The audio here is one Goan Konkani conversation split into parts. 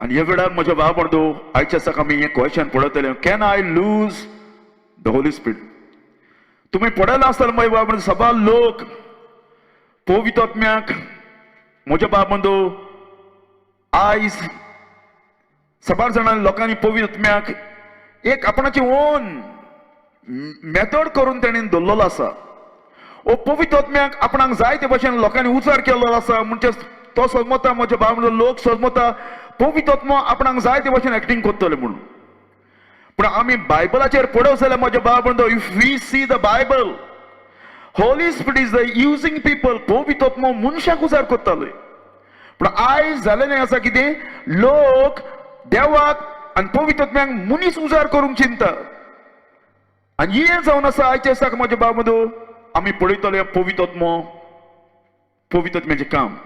आनी ह्या वेळार म्हज्या भाव भयणो, आयच्या दिसाक आमी हें क्वेश्चन पळयतले, can I lose the Holy Spirit? तुमी पळयलां आसतलें म्हज्या भाव भयणो, सबार लोक पवित्र म्हज्या भाव बंधू आयज सबार जाणां लोकांनी पवित्र एक आपणाची ओन मेथड करून तेणेन दवरलेलो आसा. ओ पवित्र आपणाक जाय ते भशेन लोकांनी उचार केल्लो आसा. म्हणजे तो समजता म्हज्या भाव बंधू, लोक समजता पवित्र आपणाक जाय ते भशेन एक्टींग करतले म्हणून. पूण आमी बायबलाचेर पळोवं जाल्यार म्हज्या भाव बंधू, if we see the Bible, Holy Spirit is the using people. पवित्र मनशाक उजार करताले. पूण आयज जालेलें आसा कितें, लोक देवाक आनी पवित्र मनीस उजार करूंक चिंता. आनी हें जावन आसा आयच्या दिसाक म्हज्या भाव बंधू, आमी पळयतले पवित्र पवित्रत्म्याचें काम.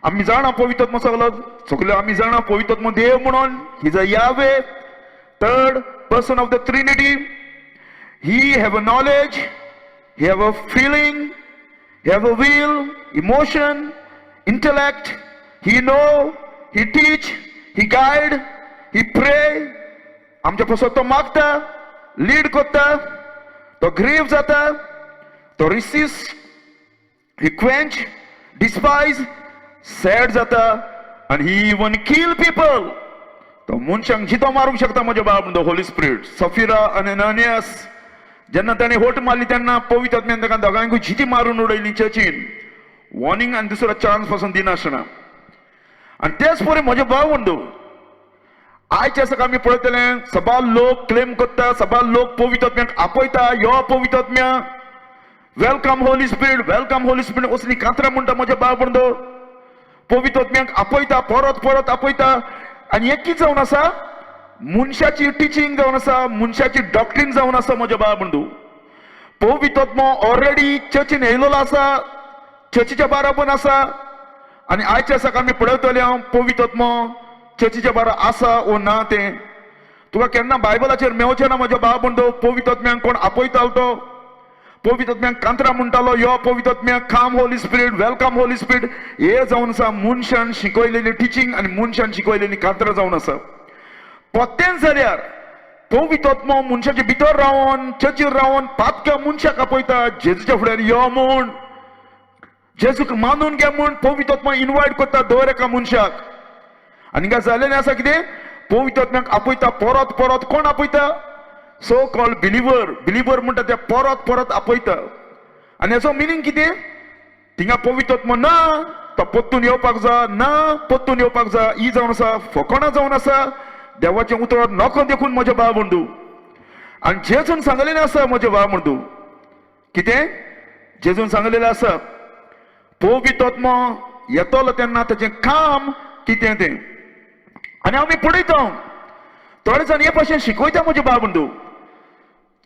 आमी जाणा पवित्र सगलो सगळे आमी जाणा पवित्र देव म्हणून. He's a Yahweh, third person of the Trinity. He have a knowledge, he have a feeling, he have a will, emotion, intellect. He know, he teach, he guide, he pray. आमच्या पासून तो मागता, लीड करता, तो ग्रीव जाता, तो resist, he quench, despise, sad जाता आनी he even kill people. तो मनशांक जितो मारूंक शकता म्हज्या बाब म्हणतो होली स्पिरिट. सफिरा आनी अनानियास जेन्ना ताणें होट मारली तेन्ना पवित्र आत्म्यान ताका दोगांकूय जिती मारून उडयली चर्चीन. वॉर्निंग आनी दुसरो चान्स पासून दिनासतना. आनी तेच परी म्हजे भाव म्हणतो, आयच्या दिसाक आमी पळयतले सबार लोक क्लेम करता, सबार लोक पवित्र आत्म्याक आपयता, यो पवित्र आत्म्या, welcome Holy Spirit, welcome Holy Spirit, असली कातरां म्हणटा म्हज्या भाव म्हणतो. पवित्र आत्म्याक आपयता, परत परत आपयता. आनी एक कितें जावन आसा, मनशाची टिचींग जावन आसा, मनशाची डॉक्ट्रीन जावन आसा म्हज्या भाव बंधू. पवित्र आत्मो ऑलरेडी चर्चीन येयलेलो आसा, चर्चीच्या बाराबर आसा. आनी आयच्या दिसाक आमी पळयतले हांव पवित्र आत्मो चर्चीच्या बारा आसा ओ ना तें. तुका केन्ना बायबलाचेर मेवचें ना म्हज्या भाव बंधू, पवित्र आत्म्याक कोण आपयतालो, तो पवित्र आत्म्याक कांतरा म्हणटालो, यो पवित्र आत्म्याक, come Holy Spirit, welcome Holy Spirit. हे जावन आसा मनशान शिकयलेली टिचींग आनी मनशान शिकयलेली कांतरां जावन आसा. पत्तेंच जाल्यार पवित्र आत्मो मनशाचे भितर रावन, चर्चीर रावन पातक्या मनशाक आपयता जेजूच्या फुड्यान यो म्हूण, जेजूक मानून घे म्हूण. पवित्र आत्मो इनवायट करता दर एका मनशाक. आनी काय जालेलें आसा कितें, पवित्र आत्म्याक आपयता परत परत. कोण आपयता? So called बिलिवर. बिलिवर म्हणटा ते परत परत आपयता. आनी हेचो मिनींग कितें, थिंगा पवित्र आत्मो ना, तो परतून येवपाक जाय, ना परतून येवपाक जाय. ही जावन आसा फकाणां जावन आसा, देवाचें उतर नको देखून म्हज्या भाव बंधू. आनी जेजून सांगलेलें आसा म्हज्या भाव बंधू, कितें जेजून सांगलेलें आसा, पवित्र आत्मो येतलो तेन्ना तेचें काम कितें तें. आनी आमी पळयता थोडे जाण हे भाशेन शिकयता म्हज्या भाव बंधू,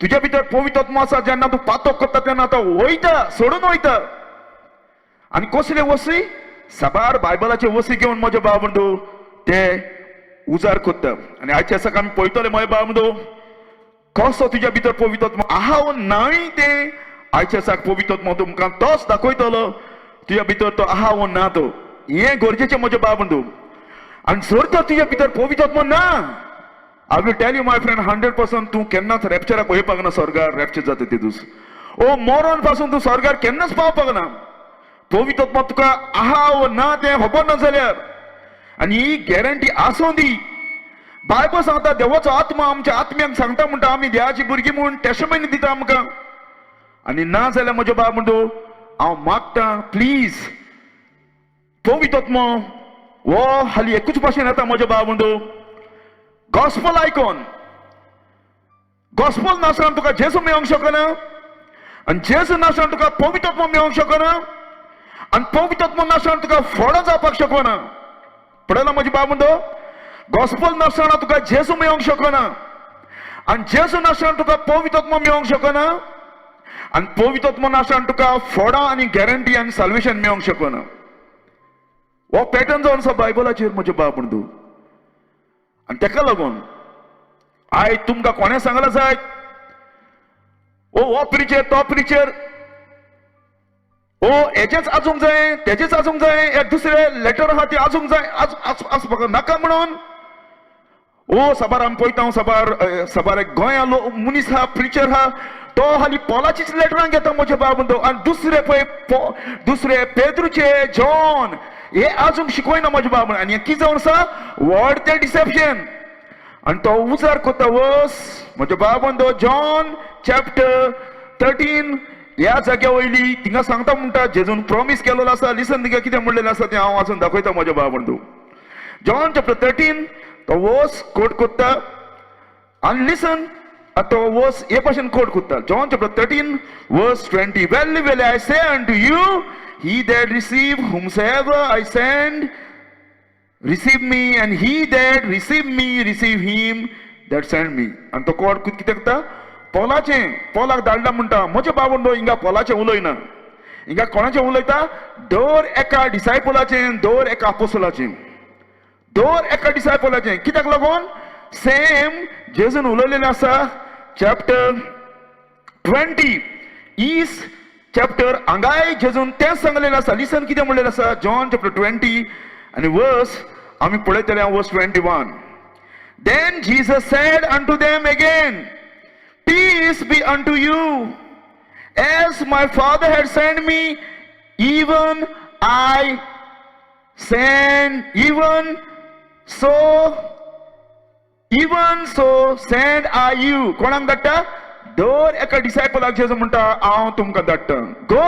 तुज्या भितर पवित्र आत्मो आसा, जेन्ना तूं पातक करता तेन्ना तो वयता, सोडून वयता. आनी कसले वसी, साबार बायबलाचे वसी घेवन म्हज्या भाव बंधू ते उजार करता. आनी आयच्या दिसाक आमी पळयतले म्हज्या भाव बंधू, कसो तुज्या भितर पवित्र आत्मो आहा वो नाय तें. आयच्या दिसाक पवित्र आत्मो तुमकां तोच दाखयतलो तुज्या भितर तो आहा वो ना तो. हें गरजेचें म्हज्या भाव बंधू. आनी जर तर तुज्या भितर पवित्र आत्मो ना, I will tell you, my friend, 100% तूं केन्नाच रॅप्चराक वयपाक ना. स्वर्गार रॅप्चर जाता तेदूस ओ मरोन पासून तूं स्वर्गार केन्नाच पावपाक ना, पवित्र आत्मो तुका आहा वो ना तें खबर ना जाल्यार. आनी ही गॅरंटी आसूं दी, बायबल सांगता देवाचो आत्मा आमच्या आत्म्याक सांगता म्हणटा आमी देवाची भुरगीं म्हूण, टेस्टमनी दिता आमकां. आनी ना जाल्यार म्हज्या बाब म्हणटो, हांव मागता प्लीज, पवित्र आत्मो हो हाली एकूच भाशेन येता म्हज्या बाब म्हणटो, गॉस्पल आयकोन. गॉस्पल नासतना तुका जेजू मेळोंक शकना, आनी जेजू नासतना तुका पवित्र आत्मो मेळोंक शकना, आनी पवित्र आत्मो नासतना तुका फळां जावपाक शकना. पळयला म्हजी बाब म्हणटो, गॉस्पल नासतना तुका जेजू मेळोंक शकना, आनी जेजू नासतना तुका पवित्र आत्मो मेळोंक शकना, आनी पवित्र आत्मो नासतना तुका फळां आनी गॅरंटी आनी साल्वेशन मेळोंक शकना. हो पॅटर्न जावन आसा बायबलाचेर म्हज्या बाब म्हणटो. आनी तेका लागून आयज तुमकां कोणें सांगलां जायत, ओ हो प्रिचर, तो प्रिचर, ओ हेचेच आसूंक जाय, तेजेच आसूंक जाय, हे दुसरे लेटर आहा ते आसूंक जाय, आसपाक नाका म्हणून. ओ साबार आमी पळयता, साबार साबार एक गोंया मनीस आहा, प्रिचर आहा, तो हाली पोलाचीच लेटरां घेता म्हज्या बाब. आनी दुसरे पळय, दुसरे पेद्रूचे, जॉन, हे आजून शिकयना म्हज्या बाब. आनी हें कितें जावन आसा, व्हड तें डिसेप्शन. आनी तो उजार करता वस म्हज्या बाबंदो, जॉन चॅप्टर 13 ह्या जाग्या वयली थिंगा सांगता म्हणटा, जेजून प्रॉमीस केलेलो आसा. लिसन, थिंगा कितें म्हणलेलें आसा तें हांव वाचून दाखयता म्हज्या बाबंदू. जॉन चॅप्टर 13, तो वोस कोट करता आनी लिसन, तो वर्स हे भाशेन कोट करता, John chapter 13 verse 20, "Verily, verily, I say unto you, he that receive whomsoever I send receive me, and he that receive me receive him that sent me." आनी तो कोट कितें करता? पोलाचें, पोलाक धाडला म्हणटा. म्हज्या बाबून, हिंगा पोलाचें उलयना, हिंगा कोणाचें उलयता? दर एका डिसायपलाचें, दर एका आपोसलाचें, दर एका डिसायपलाचें. कित्याक लागून? सेम जेजून उलयलेलें आसा चॅप्टर 20 is chapter, हांगाय जेजून तेंच सांगलेलें आसा. लिसन, कितें म्हणलेलें आसा, जॉन चॅप्टर 20 आनी वर्स आमी पळयतले verse 21. "Then Jesus said unto them again, 'Peace be unto you. As my Father had sent me, even I send, even so send I you.'" कोणाक धाडटा? दर एका डिसायपलाक जेजू म्हणटा, हांव तुमकां धाडटा, go,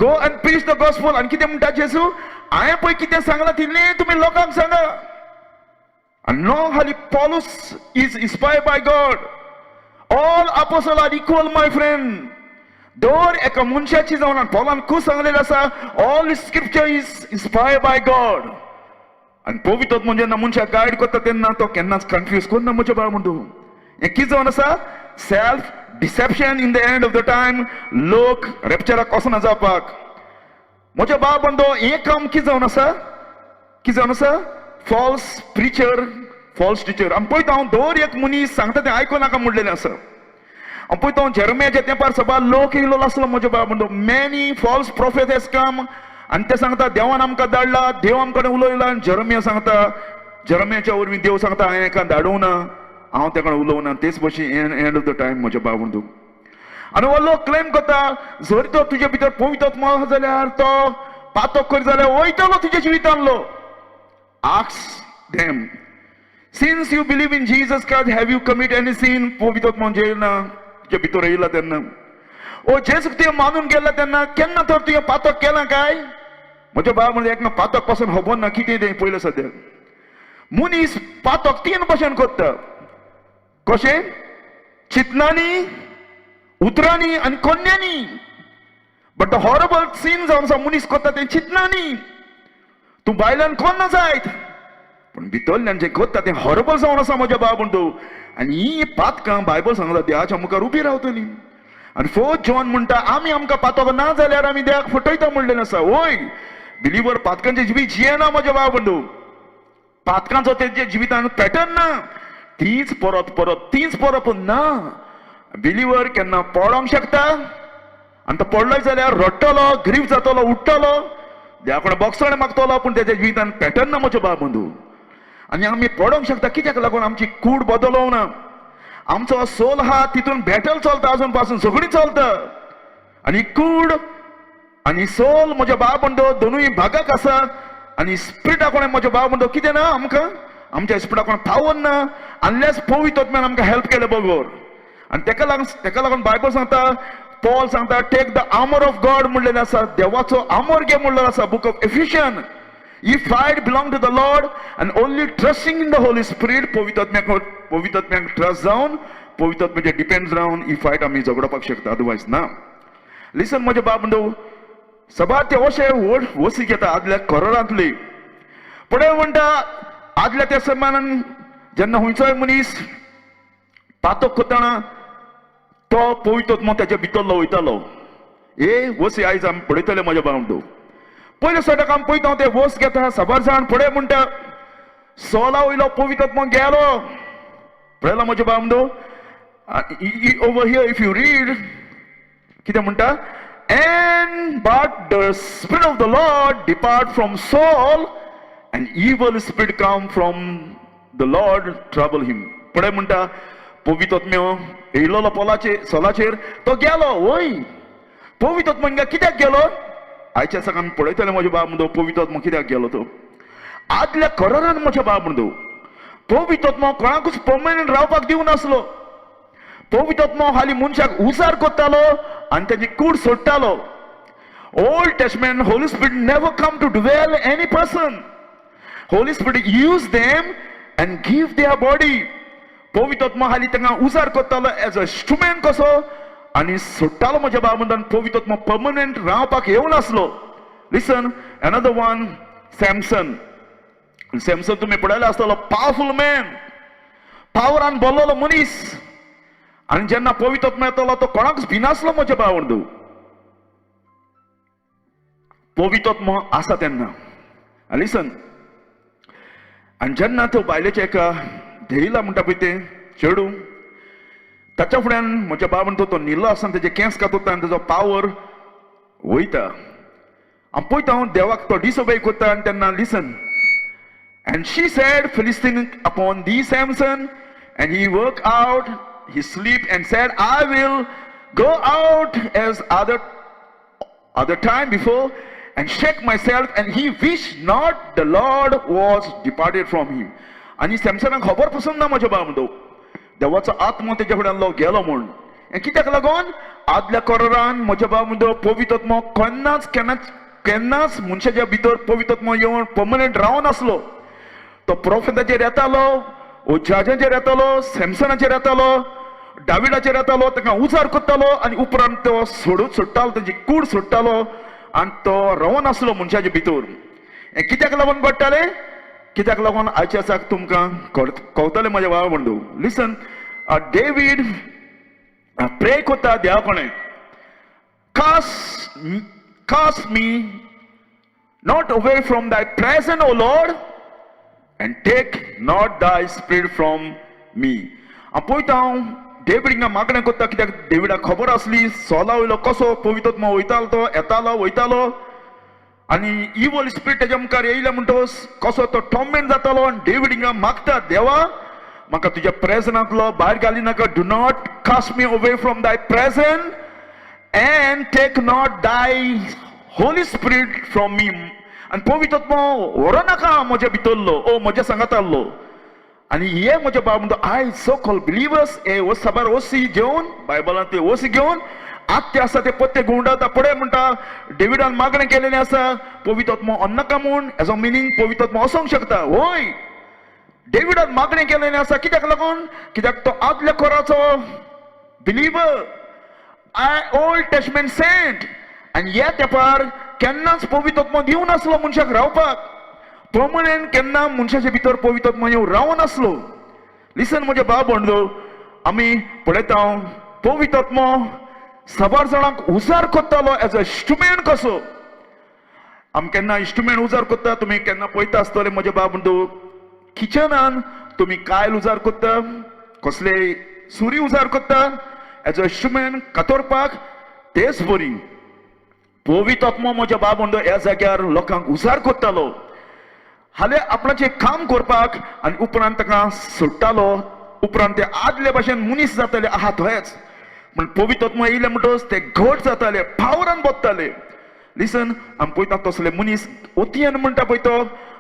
go and preach the gospel. आनी कितें म्हणटा जेजू? हांवें पळय कितें सांगलां तितलें तुमी लोकांक सांगा. आनी नो हाली Paulus is inspired by God. All apostle are equal, my friend. दर एका मनशाची जावन पॉलान खूब सांगलेलें आसा, all scripture is inspired by God. आनी पवित्र म्हणजे जेन्ना मनशाक गायड करता तेन्ना तो केन्नाच कन्फ्यूज करना म्हज्या बाबा. म्हणटा, हें कितें जावन आसा? Self deception. In the end of the time लोक रेप्चराक वचना जावपाक. म्हज्या बाबा बंदो, हें काम कितें जावन आसा? कितें जावन आसा? False preacher, false teacher. आमी पळयता हांव, दर एक मनीस सांगता तें आयकूं नाका म्हणलेलें आसा. हांव पळयता, जेरमियाच्या तेंपार सभा लोक येयलो आसलो म्हज्या बाबा म्हणतो, many false prophet has come. आनी ते सांगता, देवान आमकां धाडला, देव आमकां उलयला. आनी जेरमिया सांगता, जेरमियाच्या वरवीं देव सांगता, हांवें एका धाडूं ना, हांव तेका उलोवना. तेच भशेन एंड ऑफ the time म्हज्या बाबा म्हणतो. आनी हो लोक क्लेम करता, जर तो तुजे भितर पवित्र आत्मो आसा जाल्यार तो पातक करी जाल्यार वयतलो तुज्या जिवितांतलो. Ask them, "Since you believe in Jesus Christ, have you commit any sin?" पवित्र आत्मो येयला तुज्या भितर येयला तेन्ना, ओ जेजूक तुवें मानून गेला तेन्ना केन्ना तर तुवें पातक केलां काय? म्हज्या बाबा म्हणजे एकना पातक पासून खबर ना कितें तें. पयलें सद्याक मनीस पातक तीन भशेन करता. कशें? चिंतनांनी, उतरांनी आनी कोन्यांनी. बट the horrible scene जावन आसा मनीस करता तें चिंतनांनी. तूं बायल्यान कोन्ना जायत, पूण भितरल्यान जें करता तें हॉरेबल जावन आसा म्हज्या बाबा म्हणतो. आनी ही पातकां बायबल सांगता देवाच्या मुखार उबी रावतली. आनी फोर्थ जॉन म्हणटा, आमी आमकां पातक ना जाल्यार आमी देवाक फटयता म्हणलें आसा. वय, बिलीवर पातकांचे जिवीत जियेना म्हज्या बाबा म्हणतो. पातकांचो तेंच्या जिवितान पॅटर्न ना, तीच परत परत, तीच परत ना. बिलीवर केन्ना पडोंक शकता आनी तो पडलो जाल्यार रडटलो, ग्रीफ जातलो, उठ्ठलो, देवा कडेन बोगसण मागतलो, पूण तेच्या जिवितान पॅटर्न ना म्हज्या बाबा बंधू. आनी आमी पडोंक शकता. कित्याक लागून? आमची कूड बदलोवना. आमचो सोल हा, तितून बॅटल चलता, अजून पासून झगडी चलता. आनी कूड आनी सोल म्हज्या बाबा म्हणतो दोनूय भागाक आसा. आनी स्पिरिटा कोणें म्हज्या बाबा म्हणतो कितें ना, आमकां आमच्या स्पिरिटा कोण पावर ना अनलेस पवित्र आत्म्यान आमकां हेल्प केले बगर. आनी तेका लागून बायबल सांगता, पॉल सांगता, "Take the armour of God" म्हणलेलें आसा. देवाचो आमोर घे म्हणलेलो आसा. Book of Ephesian. He fight belong to the Lord and only trusting in the Holy Spirit. पवित्र आत्म्याक ट्रस्ट जावन, पवित्र आत्म्याचेर डिपेंड रावन ही फायट आमी झगडपाक शकता, अदरवायज ना. लिसन म्हजे बाब म्हणतो, सभार ते अशे व्हड वसी घेता आदल्या करोडांतली. पळय म्हणटा, आदल्या त्या समानान जेन्ना खंयचोय मनीस पातक करतना तो पवित्र आत्मो त्याच्या भितरलो वयतालो. हे वसी आयज आमी पळयतले म्हज्या बाब म्हणतो. पयले सटाक आमी पळयता, ते वस घेता साबार जाण. फुडें म्हणटा, सोला वयलो पवित्र आत्मो गेलो. पळयला म्हज्या बाब म्हणतो, over here if you read, कितें म्हणटा? And but the spirit of the Lord depart from Saul and evil spirit come from the Lord trouble him. पळय म्हणटा पवित्र आत्म्यो येयलोलो पोलाचेर सोलाचेर तो गेलो. वय पवित्र आत्मो हिंगा कित्याक गेलो? आयच्या दिसाक आमी पळयतले म्हज्या बाब म्हणतो पवित्र आत्मो कित्याक गेलो तो. आदल्या करारान म्हज्या बाब म्हणतो पवित्र आत्मो कोणाकूच पर्मनंट रावपाक दिवं नासलो. पवित्र आत्मो हाली मनशाक उजार करतालो आनी तेजी कूड सोडटालो. Old Testament Holy Spirit never come to dwell any person. Holy Spirit use them and give their body. पवित्र आत्मो हाली तांकां उजार करतालो एज अ इन्स्ट्रुमेंट कसो आनी सोडटालो म्हज्या बाबा म्हणटान. पवित्र आत्मो पर्मनंट रावपाक येवं नासलो. Listen, another one, Samson. Samson तुमी पळयला आसतलो, पावरफूल मॅन, पावरान बोल्लोलो मनीस. आनी जेन्ना पवित्र आत्मो येतालो तो कोणाकच भिनासलो म्हज्या बाबा म्हणटू. पवित्र आत्मो आसा तेन्ना. लिसन, आनी जेन्ना तो बायलेच्या एका धेयला म्हणटा पळय तें चेडूं, ताच्या फुड्यान म्हज्या बाबा म्हणतो तो न्हिल्लो आसतना तेजे केंस कातोता आनी तेजो पावर वयता. हांव पळयता हांव देवाक तो डिसोबे करता. आनी तेन्ना listen, and she said Philistine upon thee Samson, and he work out he sleep and said I will go out as other time before and shake myself, and he wished not the Lord was departed from him. आनी सॅमसनाक खबर पसून ना म्हज्या बाबा म्हणतो देवाचो आत्मो तेज्या फुड्यान गेलो म्हूण. हें कित्याक लागून आदल्या करारान म्हज्या बाबा म्हणतो पवित्र आत्मो केन्नाच केन्नाच केन्नाच मनशाच्या भितर पवित्र आत्मो येवन पर्मनंट रावन आसलो. तो प्रोफेताचेर येतालो, जाजाचेर येतालो, सॅमसनाचेर येतालो, डाविडाचेर येतालो, ताका उजार करतालो आनी उपरांत तो सोडून सोडटालो, तेजी कूड सोडटालो आनी तो रावन आसलो मनशाच्या भितर. हें कित्याक लागून घडटालें? कित्याक लागून आयच्या दिसाक तुमकां कवतलें म्हज्या बाबा म्हणटू. लिसन, डेवीड प्रे करता देवा कडेन, cast me not away from thy presence, O Lord, and take not thy spirit from me. हांव पळयता हांव डेवीड हिंगा मागणें करता कित्याक डेविडाक खबर आसली सोला वयलो कसो पवित्र आत्मो वयतालो, तो येतालो वयतालो आनी इवल स्पिरिट तेज्या मुखार येयले म्हणटकच कसो तो टॉर्मेंट जातालो. आनी डेवीड हिंगा मागता, देवा म्हाका तुज्या प्रेजनांतलो भायर घाली नाका, do not cast me away from thy presence and take not thy Holy Spirit from me. आनी पवित्र आत्मो व्हरो नाका म्हज्या भितरलो ओ म्हज्या सांगाताल्लो. आनी हे म्हज्या बाबा म्हणटा आयज सो कॉल बिलिवर्स हे ओ साबार ओसी घेवन बायबलांतले ओसी घेवन आत्ते आसा ते पत्ते गुंडाता. पळय म्हणटा डेविडान मागणें केलेलें आसा पवित्र आत्मो अन्नाका म्हूण. एजो मिनींग पवित्र आत्मो वचोंक शकता. वय डेविडान मागणें केलेलें आसा कित्याक लागून? कित्याक तो आदल्या कोराचो believer, I old testament Saint. आनी ह्या तेंपार केन्नाच पवित्र आत्मो दिवं नासलो मनशाक रावपाक पर्मनंट, केन्ना मनशाच्या भितर पवित्र आत्मो येवन रावूं नासलो. लिसन म्हज्या बाब म्हणलो आमी पळयता पवित्र आत्मो साबार जाणांक उजार करतालो एज अ इन्स्ट्रुमेंट कसो. आमी केन्ना इन्स्ट्रुमेंट उजार करता तुमी केन्ना पळयता आसतले म्हज्या बाब म्हणतो किचनान तुमी कायल उजार करता, कसले सुरी उजार करता एज अ इन्स्ट्रुमेंट कातोरपाक. तेच बरी पवित्र आत्मो म्हज्या बाब म्हणतो ह्या जाग्यार लोकांक उजार करतालो हाले आपणाचें काम करपाक आनी उपरांत ताका सोडटालो. उपरांत ते आदले भाशेन मनीस जाताले आहा थंयच. पूण पवित्र आत्मो येयले म्हणटकच ते घट जाताले, पावरान बदताले. लिसन, आमी पळयता तसले मनीस ओतियन म्हणटा पळय तो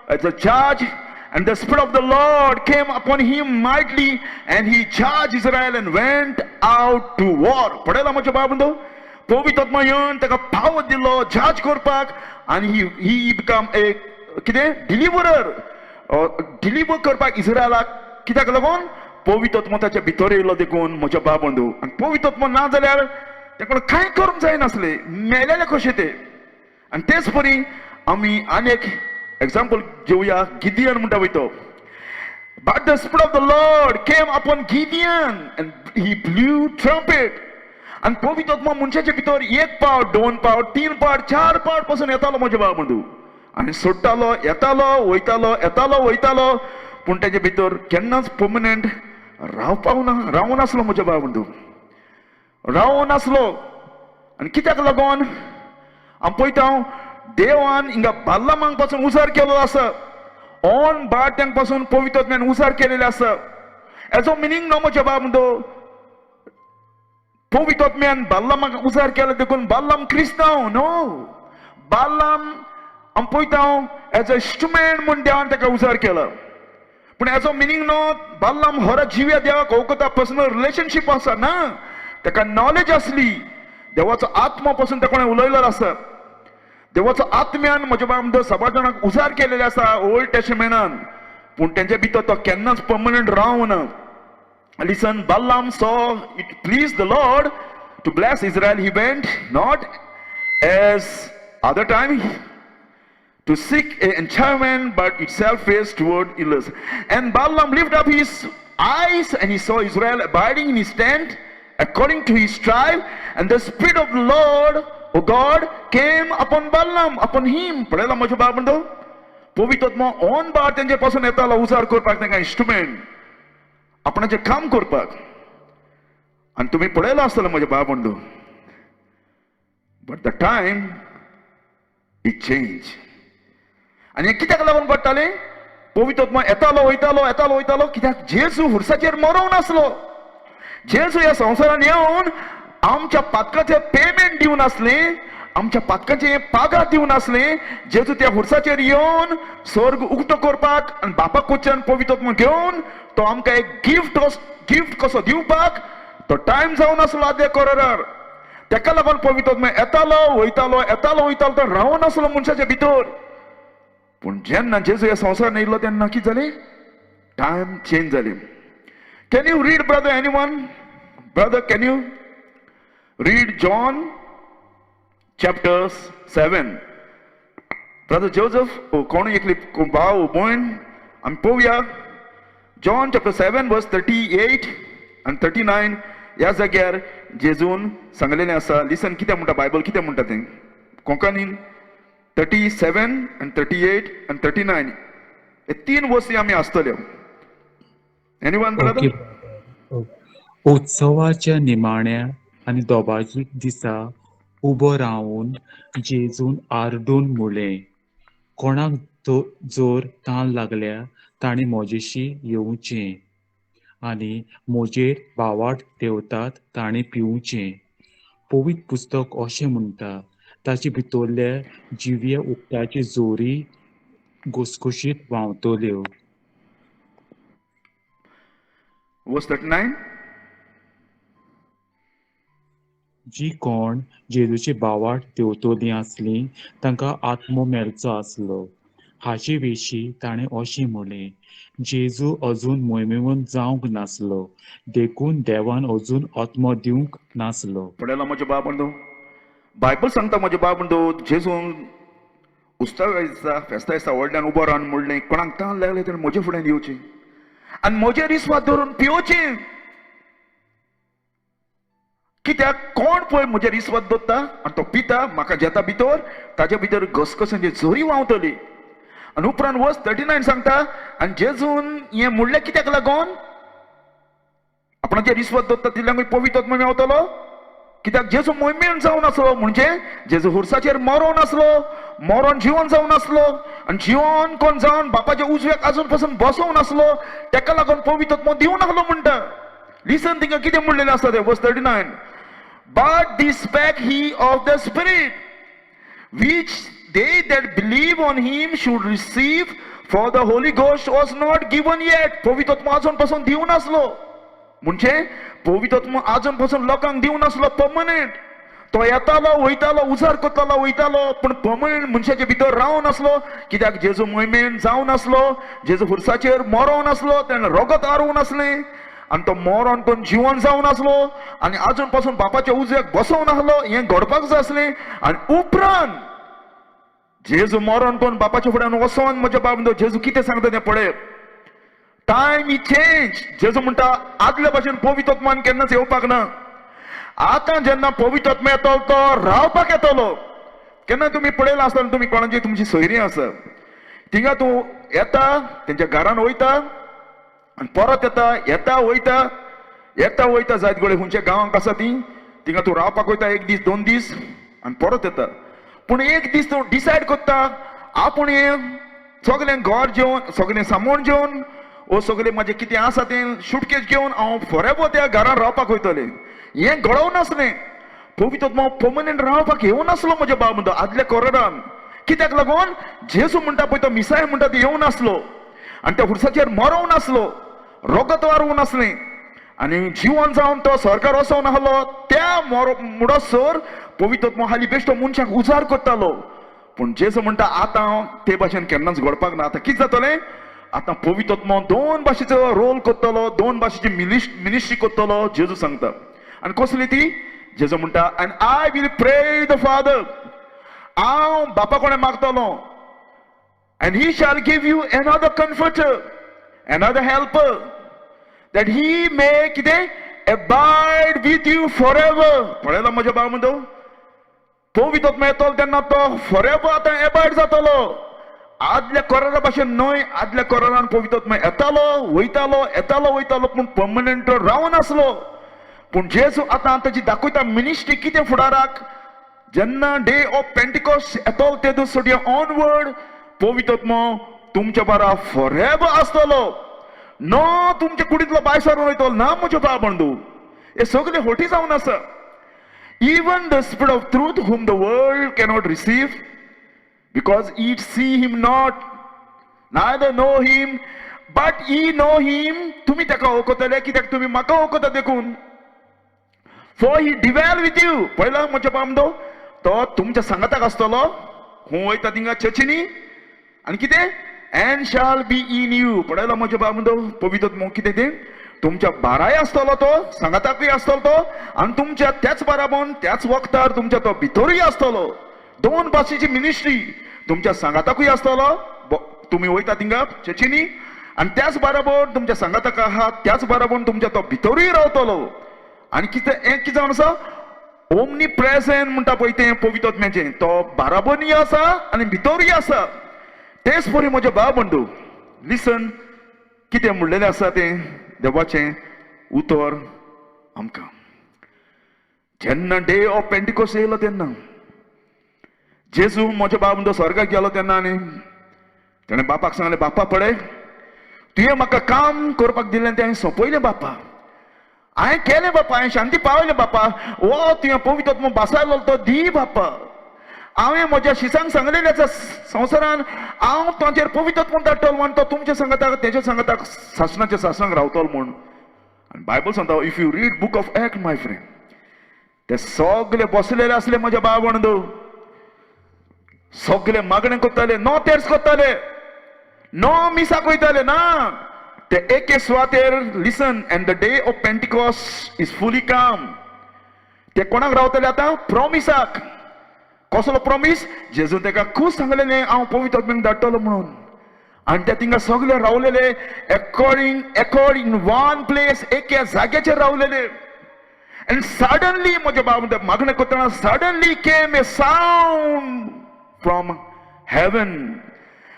as a judge, and the spirit of the Lord came upon him mightily and he judged Israel and went out to war. पळयला म्हज्या बाबा म्हणतो पवित्र आत्मा येवन ताका पावर दिलो जज करपाक आनी ही बिकम ए कितें डिलिवरर, डिलिवर करपाक इस्रायलाक. कित्याक लागून? पवित्र आत्मो ताच्या भितर येयलो देखून म्हज्या बाब म्हणतो. आनी पवित्र आत्मो ना जाल्यार तेका कांय करूंक जायनासलें, मेलेले कशें ते. आनी तेच परी आमी आनी एक एग्जाम्पल घेवया, गिदियन म्हणटा पळय तो. But the Spirit of the Lord came upon Gideon and he blew trumpet. आनी पवित्र आत्मा मनशाच्या भितर एक पावट, दोन पावट, तीन पावट, चार पावट पासून येतालो म्हज्या बाबा म्हणू आनी सोडटालो, येतालो वयतालो, येतालो वयतालो, पूण तेजे भितर केन्नाच पर्मनंट रावपाक ना, रावूं नासलो म्हज्या बाबा म्हणू, रावूं नासलो. आनी कित्याक लागून आमी पळयता देवान हिंगा बाल्लामांक पासून उजार केलो आसा, ऑन बाट्यांक पासून पवित्र आत्म्यान उजार केलेले आसा. एजो मिनींग न्हू म्हज्या बाब, पवित्र आत्म्यान बाल्लामाक उजार केलो देखून बाल्लाम क्रिस्तांव न्हू. बाल्लाम आमी पळयता एज अ इन्स्ट्रुमेंट म्हूण देवान ताका उजार केलो, पूण एजो मिनींग न्हू बाल्लाम हर जिव्या देवाक वळखता, पर्सनल रिलेशनशीप आसा ना, ताका नॉलेज आसली, देवाचो आत्मा पासून ताका कोणें उलयलो आसा. देवाचो आत्म्यान म्हज्या बाब सबार जाणांक उजार केलेले आसा ओल्ड टेस्टमेंटान, पूण तेंच्या भितर तो केन्नाच पर्मनंट रावना. Listen, Balaam saw it pleased the Lord to bless Israel. He went not as other time to seek an enchantment, but itself faced toward Elis. And Balaam lifted up his eyes and he saw Israel abiding in his tent according to his tribe. And the Spirit of the Lord, O God, came upon Balaam, upon him. पळयला म्हज्या बाब म्हणतो पवित्र आत्मो ऑन बार तेंचे पासून येतालो उजार करपाक, तांकां इन्स्ट्रुमेंट आपणाचें काम करपाक. आनी तुमी पळयलां आसतलें म्हज्या बाब म्हणतो, but the time it change. आनी हें कित्याक लागून घडटालें? पवित्र आत्मो येतालो वयतालो येतालो वयतालो, कित्याक जेजू हुरसाचेर मरोवंक नासलो. जेजू ह्या संवसारान येवन आमच्या पातकाचें पेमेंट दिवन आसलें, आमच्या पातकाचें पागार दिवन आसलें. जेजू त्या हुरसाचेर येवन स्वर्ग उक्तो करपाक आनी बापा कडच्यान पवित्र आत्मो घेवन तो आमकां एक गिफ्ट गिफ्ट कसो दिवपाक तो टायम जावन आसलो आदल्या करारार. तेका लागून पवित्र आत्मो येतालो वयतालो येतालो वयतालो, तो रावन आसलो मनशाच्या भितर. पूण जेन्ना जेजू ह्या संवसारान येयलो तेन्ना कितें जालें? टायम चेंज जाली. Can you read, brother? Anyone, brother, can you read John chapter 7? Brother Joseph, कोण एकली भाव भयण, आमी पळोवया John chapter 7 verse 38 आनी 39. ह्या जाग्यार जेजून सांगलेलें आसा. लिसन, कितें म्हणटा बायबल, कितें म्हणटा तें कोंकणीन. 37 आनी 38 आनी 39 हे तीन वर्सी आमी आसतल्यो. Anyone, brother? उत्सवाच्या निमाण्या आनी दोबाजीक दिसा उबो रावन जेजून आरडून म्हणलें, कोणाक जोर तान लागल्या ताणें म्हजेशी येवचें आनी म्हजेर भावार्थ देंवतात ताणें पिवचें. पवित्र पुस्तक अशें म्हणटा, ताचे भितरल्या जिव्या उदकाची जोरी घुसघुशीत व्हांवतल्यो. Verse 39. जी कोण जेजूची भावार्थ देंवतलीं आसलीं तांकां आत्मो मेळचो आसलो. हाचे विशीं ताणें अशें म्हणलें, जेजू अजून मोहिमेवंत जावंक नासलो, देखून देवान अजून आत्मो दिवंक नासलो. पळयला म्हज्या बाब म्हणतो, बायबल सांगता म्हज्या बाब म्हणतो, जेजून उत्सवा दिसा फेस्ता दिसा व्हडल्यान उबो रावन म्हणलें, कोणाक तान लागलें तेणें म्हजे फुड्यान येवचें आनी म्हजेर विस्वास धरून पिवचें. कित्याक कोण पळय म्हजेर विस्वास दवरता आनी तो पिता, म्हाका जेता भितर, ताच्या भितर घसघसांची झरी व्हांवतली. आनी उपरांत वर्स 39 सांगता, आनी जेजून हें म्हणलें कित्याक लागून? आपणाचेर विस्वास दवरता तितल्यांकूय पवित्र आत्मो मेवतलो. कित्याक जेजू मोहिमेन जावन आसलो, म्हणजे जेजू हुरसाचेर मरोन आसलो, मरोन जिवन जावन आसलो आनी जिवन कोण जावन बापाच्या उजव्याक अजून पासून बसोवन आसलो, तेका लागून पवित्र आत्मो दिवन आसलो म्हणटा. लिसन, तिंगा कितें म्हणलेलें आसता तें, verse 39. But this spake he of the Spirit, which they that believe on him should receive, for the Holy Ghost was not given yet. पवित्र आत्मो अजून पासून दिवन आसलो, म्हणजे पवित्र आत्मो अजून पासून लोकांक दिवन आसलो पर्मनंट. तो येतालो वयतालो, उजार करतालो वयतालो, पूण पर्मनंट मनशाचे भितर रावन आसलो. कित्याक जेजू मोहिमेन जावन आसलो, जेजू खुर्साचेर मरोन आसलो, तेणें रगत आरोवन आसलें आनी तो मरोन कोण जिवन जावन आसलो आनी अजून पासून बापाच्या उजव्याक बसोवन आसलो. हें घडपाक जाय आसलें. आनी उपरांत जेजू मरोन कोण बापाच्या फुड्यान वचोन म्हज्या बाब जेजू कितें सांगता तें पळय. टायम ही चेंज. जेजू म्हणटा आदल्या भाशेन पवित्र आत्मान केन्नाच येवपाक ना. आतां जेन्ना पवित्र आत्मा येतलो तो रावपाक येतलो. केन्ना तुमी पळयलां आसतना, तुमी कोणाची तुमची सोयरी आसा थिंगा तूं येता, तेंच्या घरान वयता आनी परत येता, येता वयता, येता वयता जायत गडे खंयच्या गांवांक आसा ती थिंगा तूं रावपाक वयता एक दीस दोन दीस आनी परत येता. पूण एक दीस तूं डिसायड करता आपूण हें सगळें घर जेवन सगळें सामान जेवन ओ सगळें म्हाजें कितें आसा तें सुटकेज घेवन हांव फॉरेवर त्या घरान रावपाक वयतलें. हें घडोवं नासलें. पवित्र आत्मो पर्मनंट रावपाक येवं नासलो म्हज्या बाब म्हणटा आदल्या कोरोनान. कित्याक लागून जेजू म्हणटा पळय तो मिसाय म्हणटा तो येवं नासलो आनी त्या खुर्साचेर मरोवं नासलो, रगत वारोवं नासलें आनी जिवन जावन तो सरकार वचोन आहलो. त्या मुडोसर पवित्र आत्मो हाली बेश्टो मनशाक उजार करतालो. पूण जेजू म्हणटा आतां ते भाशेन केन्नाच घडपाक ना. आतां कितें जातलें? आतां पवित्र आत्मो दोन भाशेचो रोल करतलो, दोन भाशेची मिनिस्ट्री करतलो जेजू सांगता. आनी कसली ती? जेजू म्हणटा and I will pray the father, हांव बापा कोणें मागतलो, and he shall give you another comforter, another helper, that he may कितें abide with you forever. पळयला म्हज्या बाबा म्हणतो पवित्र आत्मो येतलो तेन्ना तो फॉरेवर आतां एबायड जातलो. आदल्या कोरारा भाशेन न्हय. आदल्या कोरारान पवित्र आत्मो येतालो वयतालो येतालो वयतालो, पूण पर्मनंट रावन आसलो. पूण जेजू आतां ताची दाखयता मिनिस्ट्री कितें फुडाराक. जेन्ना डे ऑफ पेंटिकॉस्ट येतलो ते दुसऱ्या ऑनवर्ड पवित्र आत्मो तुमच्या बारा फॉरेवर आसतलो. न तुमच्या कुडींतलो भायर सरून वयतलो ना म्हज्या बाबा बंधू. हे सगळे होटी जावन आसा. Even the Spirit of truth, whom the world cannot receive, because it see him not, neither know him, but ye know him. तुमी ताका वळखतले कित्याक तुमी म्हाका वळखता देखून. For he dwell with you. पळयला म्हज्या बामदो, तो तुमच्या सांगाताक आसतलो. खूंय वयता थिंगा चर्चीनी आनी कितें and shall be in you. पळयला म्हज्या बामदो, पवित्र आत्मो कितें तें तुमच्या बाराय आसतलो, तो सांगाताकूय आसतलो तो, आनी तुमच्या त्याच बाराबोन त्याच वखदार तुमच्या तो भितरूय आसतलो. दोन भाशेची मिनिस्ट्री, तुमच्या सांगाताकूय आसतलो तुमी वयता थिंगा चर्चीनी आनी त्याच बराबर तुमच्या सांगाताक आहा, त्याच बराबर तुमच्या तो भितरूय रावतलो. आनी कितें हें कितें जावन आसा, ओमनी प्रेझेंट म्हणटा पळय तें पवित्र आत्म्याचें, तो बाराबरय आसा आनी भितरूय आसा. तेच परी म्हज्या बाब बंधू, लिसन कितें म्हणलेलें आसा तें देवाचें उतर आमकां. जेन्ना डे ऑफ पेंटिकोस येयलो तेन्ना जेजू म्हज्या बाब म्हणतो स्वर्गाक गेलो तेन्ना आनी तेणें बापाक सांगलें, बापा पळय तुवें म्हाका काम करपाक दिलें तें हांवें सोंपयलें बापा, हांवें केलें बापा, हांवें शांती पावयलें बापा. हो तुवें पवित्र आत्मो बसायलो तो दी बापा. हांवें म्हज्या शिसांक सांगलेलें आसा संवसारान हांव तांचेर पवित्र आत्मो धाडटलो आनी तो तुमच्या सांगाताक तेच्या सांगाताक सासणाच्या सासणाक रावतलो म्हूण. आनी बायबल सांगता, if you read book of Act my friend, ते सगळे बसलेले आसले म्हज्या बाब म्हणून, सगळे मागणें करताले, नो तेर्स करताले, नो मिसाक वयताले ना, ते एके सुवातेर. Listen, and the day of Pentecost is fully come. ते कोणाक रावतले आतां? प्रोमिसाक. कसलो प्रोमीस? जेजून ताका खूब सांगलेलें हांव पवित्र आत्म्याक धाडटलो म्हणून. आनी ते थिंगा सगळे रावलेले according one place, एके जाग्याचेर रावलेले. And suddenly म्हज्या बाब मागणें करतना suddenly came a sound from heaven,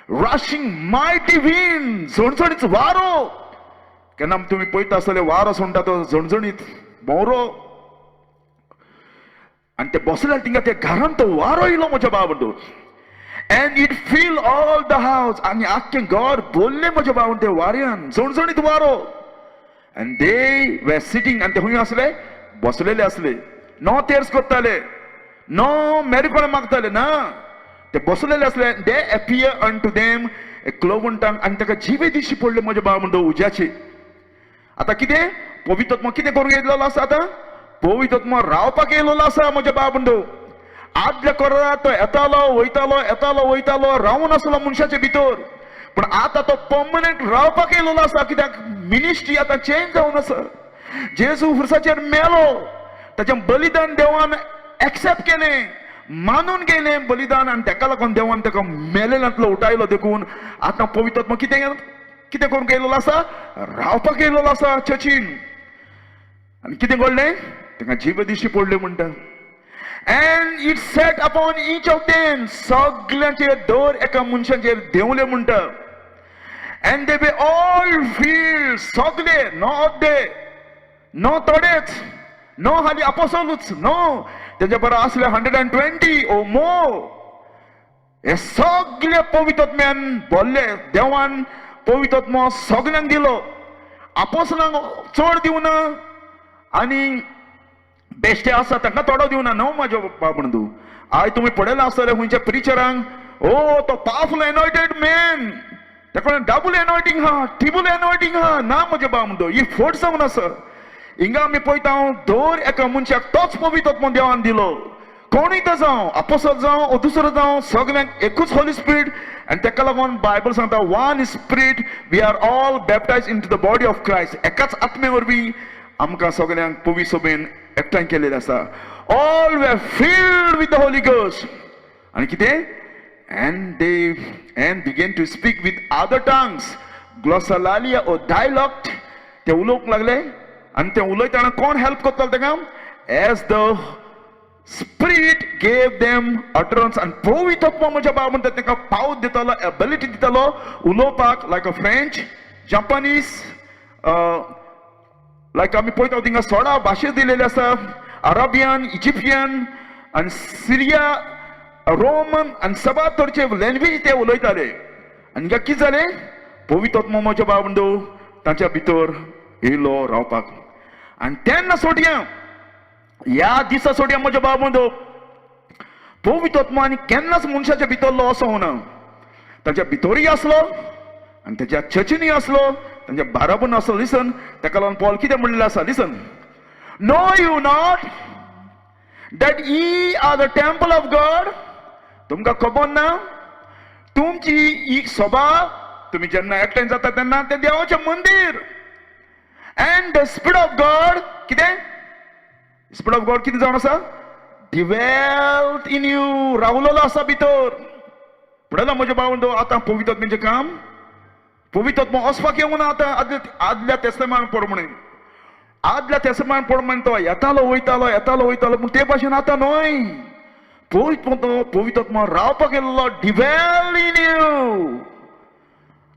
rushing mighty wind, झणझणीत वारो. केन्ना तुमी पळयता आसतले वारो सोडटा तो झणझणीत भोंवरो. आनी ते बसले थिंगा ते घरान तो वारो येयलो म्हज्या बाब. And it fill all the house, आनी आख्खें घर भरलें म्हज्या बाब ते वाऱ्यान, झणझणीत वारो. And they were sitting, आनी ते खंय आसले? बसलेले आसले. नो तेर्स करताले, नो मेरिकोळ मागताले ना, ते बसलेले आसले. There appear unto them a cloven tongue, आनी ताका जिवे दिश्टी पडले म्हज्या बाब म्हणतो उज्याचे. आतां कितें पवित्र आत्मो कितें करूंक येयल्लो आसा? आतां पवित्र आत्मो रावपाक येयल्लो आसा म्हज्या बाब म्हणतो. आदल्या कोरार तो येतालो वयतालो येतालो वयतालो, रावून आसलो मनशाचे भितर. पूण आतां तो पर्मनंट रावपाक येयल्लो आसा, कित्याक मिनिस्ट्री आतां चेंज जावन आसा. जेजू खुर्साचेर मेलो, ताचें बलिदान देवान एक्सेप्ट केलें, मानून गेलें बलिदान, आनी ताका लागून देवान ताका मेलेल्यांतलो उठायलो. देखून आतां पवित्र आत्मो कितें कितें करूंक येयल्लो आसा? रावपाक येयल्लो आसा चर्चीन. आनी कितें घडलें? ताका जीव दिश्टी पडले म्हणटा. And it sat upon each of them, सगल्यांचेर दर एका मनशाचेर देंवले म्हणटा. And they were all filled, सगळे, नो अर्दे, नो थोडेच, नो हाली आपोसोलूच नो, तेजे बरो आसले 120 ओ मोर. हे सगळे पवित्र आत्म्यान भरले. देवान पवित्र आत्मो सगल्यांक दिलो, आपोसलांक चड दिवना आनी बेश्टे आसा तांकां थोडो दिवना. न्हू म्हज्या बाबंदू, आयज तुमी पळयलां आसतलें खंयच्या प्रिचरांक, ओ तो पावरफुल एनॉयटेड मॅन, ताका डबल एनॉयटींग आहा, ट्रिपल एनॉयटींग आहा. ना म्हज्या बाबंदू, ही फट जावन आसा. हिंगा आमी पळयता, दर एका मनशाक तोच पवित्र आत्मो देवान दिलो. कोणूय तो जावं, आपोसल जावं ओ दुसरो जावं, सगल्यांक एकूच होली स्पिरीट. आनी ताका लागून बायबल सांगता, one spirit we are all baptize into the body of Christ. एकाच आत्मे वरवीं आमकां सगल्यांक पवित्र सभेन एकठांय केलेलें आसा. All were filled with the Holy Ghost. आनी कितें? And they and began to speak with other tongues, glossolalia or dialect. ते उलोवंक लागले आनी ते उलयतना कोण हेल्प करतालो ताका? As the Spirit gave them utterance. आनी पवित्र आत्मो म्हज्या बाबा म्हणटा तांकां पावत दितालो, एबिलिटी दितालो उलोवपाक, लायक अ फ्रेंच, जपानीज, लायक आमी पळयता थिंगा 16 भाशे दिलेले आसा, अरेबियन, इजिप्शियन आनी सिरिया, रोमन आनी सबार तरेचे लँग्वेज ते उलयताले. आनी हिंगा कितें जालें? पवित्र आत्मो म्हज्या बाबंदू तांच्या भितर येयलो रावपाक. आनी तेन्ना सोडया, ह्या दिसा सोडया म्हज्या बाबंदू, पवित्र आत्मो आनी केन्नाच मनशाच्या भितरलो असो ना. ताच्या भितरूय आसलो आनी ताच्या चर्चीनूय आसलो, तांच्या बाराबून आसलो. लिसन, ताका लागून पॉल कितें म्हणलें आसा? Listen, know you not that ye are the temple of God? तुमकां खबर ना, तुमची ही सभा, तुमी जेन्ना एकठांय जाता तेन्ना तें देवाचें मंदीर. And the Spirit of God, कितें? स्पिरिट ऑफ गॉड कितें जावन आसा? डिवेल्ट इन you, रावलेलो आसा भितर. पळयला म्हज्या भावंडो, आतां पवित्र आत्म्याचें काम. पवित्र आत्मो वचपाक येवना आतां आदल्या तेस्तमान प्रमाणे. आदल्या तेस्तमान प्रमाणे तो येतालो वयतालो, येतालो वयतालो, पूण ते भाशेन आतां न्हय. पवित्र आत्मो रावपाक येयल्लो, डिवेल इन you.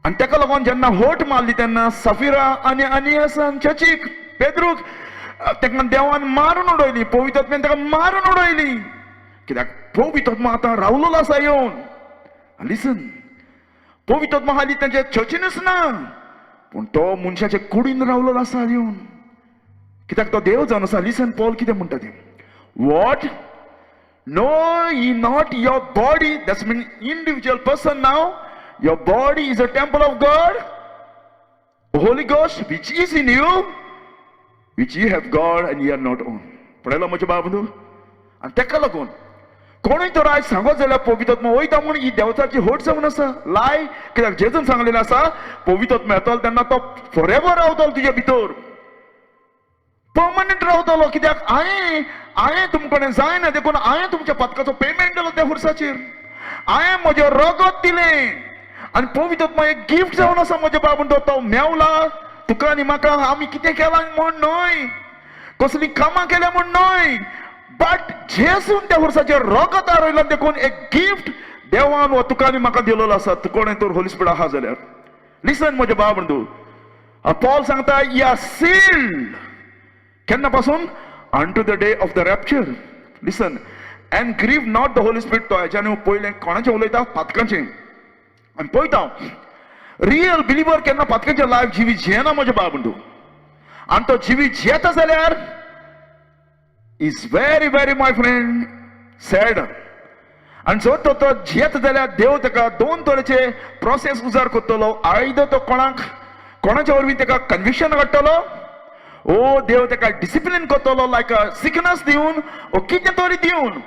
आनी ताका लागून जेन्ना होट मारली तेन्ना सफिरा आनी अनियासान चर्चीक, पेद्रूक, ताका देवान मारून उडयली. पवित्र आत्म्यान ताका मारून उडयली, कित्याक पवित्र आत्मो आतां रावलोलो आसा येवन. लिसन, पवित्र आत्मो हाली तांच्या चर्चीनच ना, पूण तो मनशाच्या कुडीन रावलोलो आसा येवन, कित्याक तो देव जावन आसा. लिसन, पॉल कितें म्हणटा तें, what? Know ye not your body, that's mean individual person now, your body is a temple of God, Holy Ghost which is in you, which you have God and you are not own. पळयला म्हज्या बाबू? आनी ताका लागून कोणूय तर आयज सांगत जाल्यार पवित्र आत्मो वयता म्हूण, ही देवचाची होट जावन आसा, लाय. कित्याक जेजून सांगलेलें आसा, पवित्र आत्मो येतलो तेन्ना तो फॉर एवर रावतलो तुज्या भितर, पर्मनंट रावतलो. कित्याक हांवें तुमकडे जायना, देखून हांवें तुमच्या पातकाचो पेमेंट दिलो त्या खुर्साचेर, हांवें म्हजें रगत दिलें. आनी पवित्र आत्मो एक गिफ्ट जावन आसा म्हज्या बाबून. तो मेवला तुका आनी म्हाका आमी कितें केलां म्हूण न्हय, कसलीं कामां केल्या म्हूण न्हय, बट जेजून त्या खुर्साचेर रगत आरयलां, देखून एक गिफ्ट देवान हो तुका आनी म्हाका दिलेलो आसा. कोणें तर होली स्पिरिट आहा जाल्यार, लिसन म्हज्या बाब बंधू, पॉल सांगता, ye are sealed केन्ना पासून? Unto the day of the rapture. Listen, and grieve not the Holy Spirit. तो हेच्यान पयलें कोणाचें उलयता? पातकांचें. आनी पळयता, रियल बिलिवर केन्ना पातकांचें लायफ जिवीत जियेना म्हज्या बाब बंधू. आनी तो जिवीत जियेता जाल्यार is very very, my friend, sad. आनी जर तो तो जियेता जाल्यार देव ताका दोन तरेचे प्रोसेस उजार करतलो. आयदर तो कोणाक कोणाच्या वरवीं ताका कन्विक्शन काडटलो, ओ देव ताका डिसिप्लीन करतलो, लायक सिकनस दिवन ओ कितें तरी दिवन.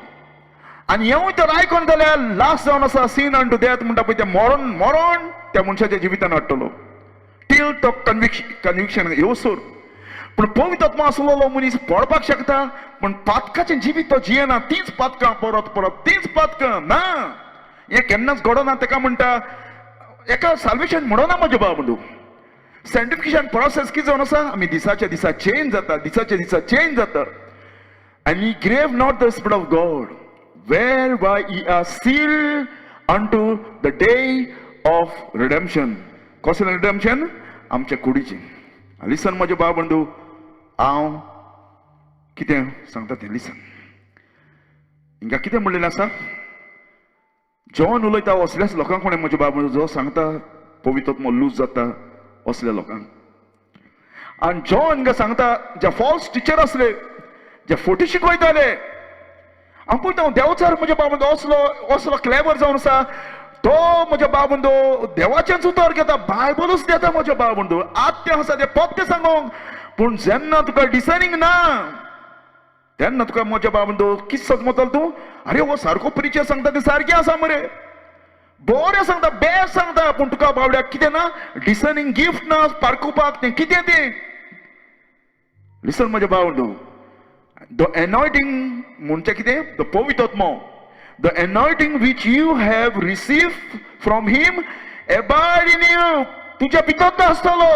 आनी हेंवूय तर आयकोन जाल्यार लास्ट जावन आसा सीन अंटू डेथ म्हणटा पळय, तें मरण मरण त्या मनशाच्या जिवितान हाडटलो, टील तो कन्विक्शन येवसर. पूण पवित्र आत्मा आसलेलो मनीस पळपाक शकता, पूण पातकाचें जिवीत तो जियेना. तीच पातकां परत परत, तीच पातकां ना, हें केन्नाच घडना. ताका म्हणटा एका साल्वेशन म्हणना म्हज्या बाबा. सँक्टिफिकेशन प्रोसेस कितें जावन आसा? आमी दिसाच्या दिसा चेंज जाता, दिसाच्या दिसा चेंज जाता. आनी grieve not the Spirit of God, whereby ye are sealed unto the day of redemption. कसलें रिडेम्पशन? आमच्या कुडीचें. लिसन म्हजे बाबंधू, हांव कितें सांगता तें लिसन. हिंगा कितें म्हणलेलें आसा? जॉन उलयता असल्याच लोकांक कोणें म्हज्या बाबा जो सांगता पवित्र आत्मो लूज जाता असल्या लोकांक. आनी जॉन हिंगा सांगता जे फॉल्स टिचर आसले, जे फोटी शिकयताले. हांव पळयता देवचार म्हज्या बाबा असलो असलो क्लेवर जावन आसा, तो म्हज्या बाबा देवाचेंच उतर घेता, बायबलूच दिता म्हज्या बाबा, आत्तें आसा तें पत्तें सांगूंक. पूण जेन्ना तुका डिसर्निंग ना तेन्ना तुका म्हज्या बाबा कितें सजमतलो तूं? अरे हो सारको परिचय सांगता तें सारकें आसा मरे, बरें सांगता, बेस्ट सांगता, पूण तुका बावड्याक कितें ना, डिसर्निंग गिफ्ट ना पारखुपाक तें कितें तें. लिसन म्हज्या बाबा, the anointing म्हणजे कितें? The पवित्र आत्मो, the anointing which you have receive from him abide in you, तुज्या भितर तो आसतलो,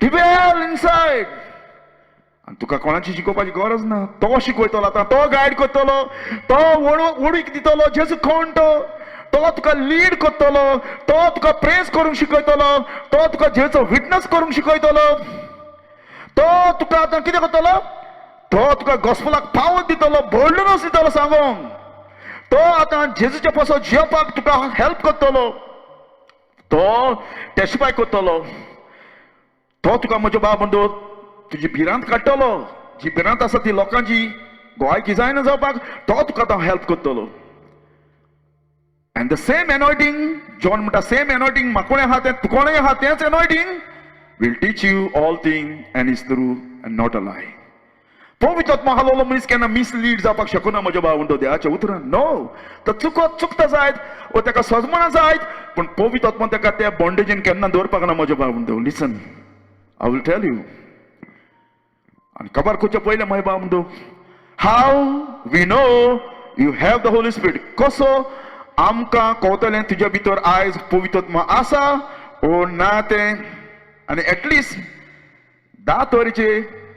डिवेल इनसायड. आनी तुका कोणाची शिकोवपाची गरज ना, तो शिकयतलो आतां, तो गायड करतलो, तो वडीक दितलो जेजू कोण तो, तो तुका लीड करतलो, तो तुका प्रेस करूंक शिकयतलो, तो तुका जेजूचो विटनस करूंक शिकयतलो, तो तुका आतां कितें करतलो, तो तुका गॉस्पलाक पावत दितलो, बोल्डनस दितलो सांगूंक, तो आतां जेजूच्या पासत जियोपाक तुका हेल्प करतलो, तो टेस्टिफाय करतलो, तो तुका म्हज्या बाबा म्हणतो तुजी भिरांत काडटलो, जी भिरांत आसा ती लोकांची गोवायकी जायना जावपाक, तो तुका आतां हेल्प करतलो. And the same anointing, John म्हणटा सेम एनॉयटींग म्हाका आहा तें तुकोणें आहा तेंच anointing will teach you all thing and is true and not a lie. पवित्र आत्मा हालोलो मनीस केन्ना मिसलीड जावपाक शकना म्हज्या भाव म्हणतो देवाच्या उतरान. नो, तो चुकत चुकता जायत वो ताका सजमना जायत, पूण पवित्र आत्मा ताका त्या बॉन्डेजीन केन्ना दवरपाक ना म्हज्या भाव म्हणतो. Listen, I will tell you. आनी खबर करचे पयलें म्हज्या भाव म्हणतो, how we know you have the Holy Spirit? कसो आमकां कळटलें तुज्या भितर आयज पवित्र आत्मा आसा ओ ना तें? आनी एटलिस्ट 10 तरेचे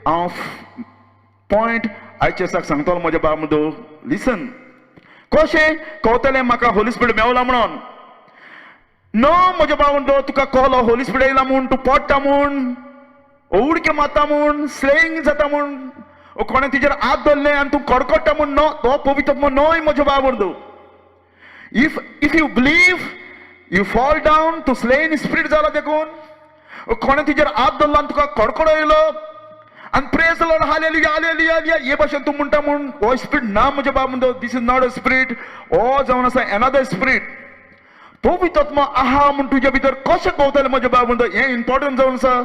हांव पॉयंट आयच्या दिसाक सांगतलो म्हज्या बाब म्हणतो. लिसन, कशें कळटलें म्हाका होली स्पिरिट मेवला म्हणून? नो म्हज्या बाब म्हणतो, तुका कळलो होली स्पिरिट येयला म्हूण, तूं पडटा म्हूण, उडक्यो मारता म्हूण, स्लेईंग जाता म्हूण, कोणें तुजेर हात दवरलें आनी तूं कडकडटा म्हूण, नो, तो पवित्र आत्मो न्हय म्हज्या बाब म्हणतो. If you believe you fall down, तूं स्लेईंग स्पिरिट जाला देखून, कोणें तुजेर हात दवरलो आनी तुका कडकडो येयलो आनी प्रेज लॉर्ड हालेलुया हालेलुया हे भाशेन तूं म्हणटा म्हूण, हो स्पिरिट ना म्हज्या बाब म्हणतो. This is not a spirit, हो जावन आसा एनदर स्पिरिट. पवित्र आत्मो आहा म्हूण तुज्या भितर कशें कळटलें म्हज्या बाब म्हणतो, हें इम्पॉर्टंट जावन आसा.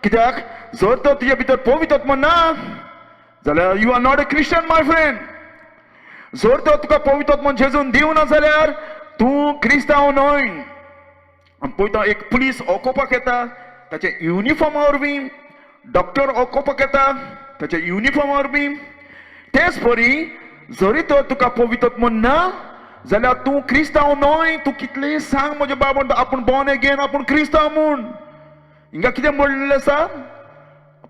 कित्याक जर तर तुज्या भितर पवित्र आत्मो ना जाल्यार you are not a Christian my friend. जर तर तुका पवित्र आत्मो जेजून दिवना जाल्यार तूं क्रिस्तांव न्हय. आनी पळयता एक पुलीस ओकोवपाक येता ताच्या युनिफॉर्मा वरवीं, डॉक्टर ओकोवपाक येता ताच्या युनिफॉर्मा वरवीं, तेच परी जरी तर तुका पवित्र आत्मो ना जाल्यार तूं क्रिस्तांव न्हय. तूं कितलेंय सांग म्हज्या बाबा आपूण बॉर्न अगेन, आपूण क्रिस्तांव म्हूण. हिंगा कितें म्हणलेलें आसा?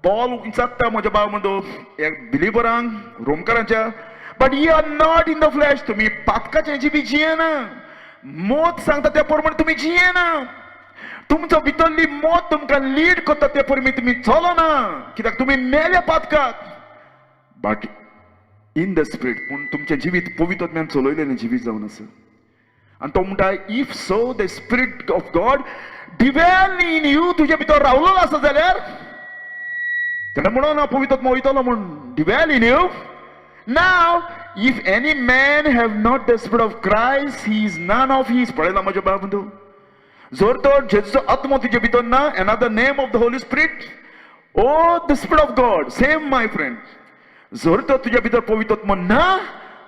पॉल विचारता म्हज्या बाबा म्हणतो एक बिलिवरांक रोमकारांच्या, but you are not in the flesh. तुमी पातकाचे जिबी जियेना, मत सांगता त्या प्रमाणे तुमी जियेना, तुमचो भितरली मत तुमकां लीड करता ते प्रमाणे तुमी चलना, कित्याक तुमी मेले पातकाक. बट इन the spirit, पूण तुमचें जिवीत पवित्र आत्म्यान चलयलेलें जिवीत जावन आसा. आनी तो म्हणटा, if so the spirit of God dwell in you, तुजे भितर रावलो आसा जाल्यार, तेणें म्हणून ना पवित्र आत्मा वयतलो म्हूण, dwell in you. Now if any man have not the spirit of Christ, he is none of his. पळयला म्हज्या बाबा तूं, जर तर जेजूचो आत्मो तुजे भितर ना, another name of the Holy Spirit or the spirit of God, same my friend. जर तर तुज्या भितर पवित्र आत्मो ना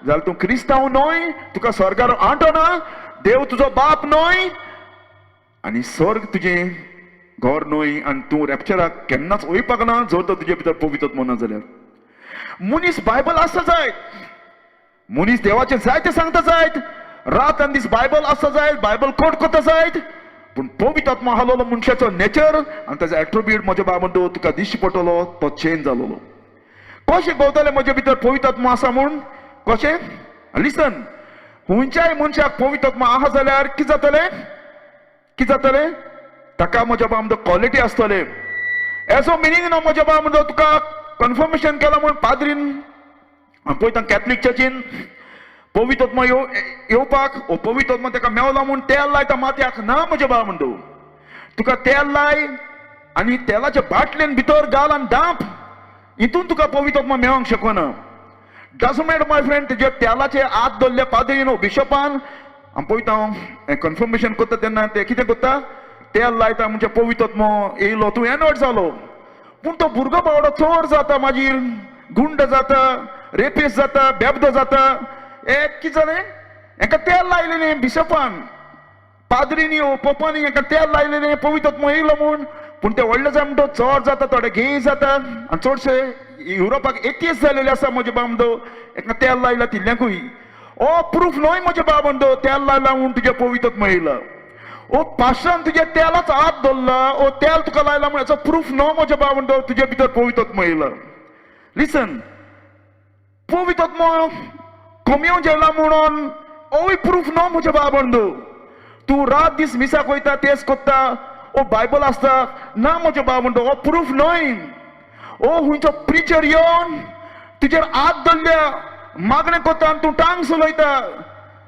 जाल्यार तूं क्रिस्तांव न्हय, तुका स्वर्गार आंटो ना, देव तुजो बाप न्हय आनी स्वर्ग तुजें घर न्हय, आनी तूं रॅप्चराक केन्नाच वयपाक ना जर तर तुजे भितर पवित्र आत्मो ना जाल्यार. मनीस बायबल आसता जायत, मनीस देवाचें जायतें सांगता जायत, रात आनी दीस बायबल आसता जायत, बायबल कोट करता जायत, पूण पवित्र आत्मा हालोलो मनशाचो नेचर आनी ताजो एट्रिब्यूट म्हज्या बाबा तुका दिश्टी पडटलो, तो चेंज जालोलो. कशें गवतलें म्हज्या भितर पवित्र आत्मा आसा म्हूण? कशें? लिसन, खंयच्याय मनशाक पवित्र आत्मा आहा जाल्यार कितें जातलें? कितें जातलें ताका? म्हज्या बाबा म्हणतो क्वॉलिटी आसतले. एजो मिनींग ना म्हज्या बाबा म्हणतो तुका कन्फर्मेशन केलां म्हूण पाद्रीन पळयता कॅथलीक चर्चीन पवित्र आत्मो येवपाक ओ पवित्र आत्मो ताका मेवला म्हूण तेल लायता माथ्याक. ना म्हज्या बाबा म्हणटा, तुका तेल लाय आनी तेलाच्या बाटलेन भितर घाल आनी दांप, हितून तुका पवित्र आत्मो मेळोंक शकना. Doesn't matter my friend. तेजे तेलाचे हात धरले पाद्रीन ओ बिशपान. हांव पळयता हांव कन्फर्मेशन करता तेन्ना ते कितें करता, तेल लायता म्हणजे पवित्र आत्मो येयलो, तूं एनोट जालो. पूण तो भुरगो बावडो चोर जाता, मागीर गुंड जाता, रेपीस जाता, बेबदो जाता. एक कितें जालें, हेका तेल लायलेलें बिशपान, पाद्रीनी ओ पोपानी हेका तेल लायलेलें पवित्र आत्मो येयलो म्हूण. पूण ते व्हडले जाय म्हणटा चोर जाता, थोडे घेय जाता. आनी चडशे युरोपाक एथियस्ट जालेले आसा म्हजे बाबा, हेका तेल लायला तिल्ल्यांकूय. ओ प्रूफ न्हय म्हजे बाबा, तेल लायला म्हूण तुजें पवित्र आत्मो येयला. ओ पास्टरान तुज्या तेलाचो हात धरला, ओ तेल तुका लायला म्हूण हेचो प्रूफ न्हय म्हजे बाबा, तुजे भितर पवित्र आत्मो येयला. लिसन, पवित्र आत्मो कमयो जेला म्हणून ओय प्रूफ न्हय म्हज्या बाबा. तूं रात दीस मिसाक वयता, तेच कोत्ता, ओ बायबल आसता, ना म्हज्या बाबा, हो प्रूफ न्हय. ओ खंयचो प्रिचर येवन तुजेर हात धरल्या, मागणें कोत्ता आनी तूं टांग उलयता,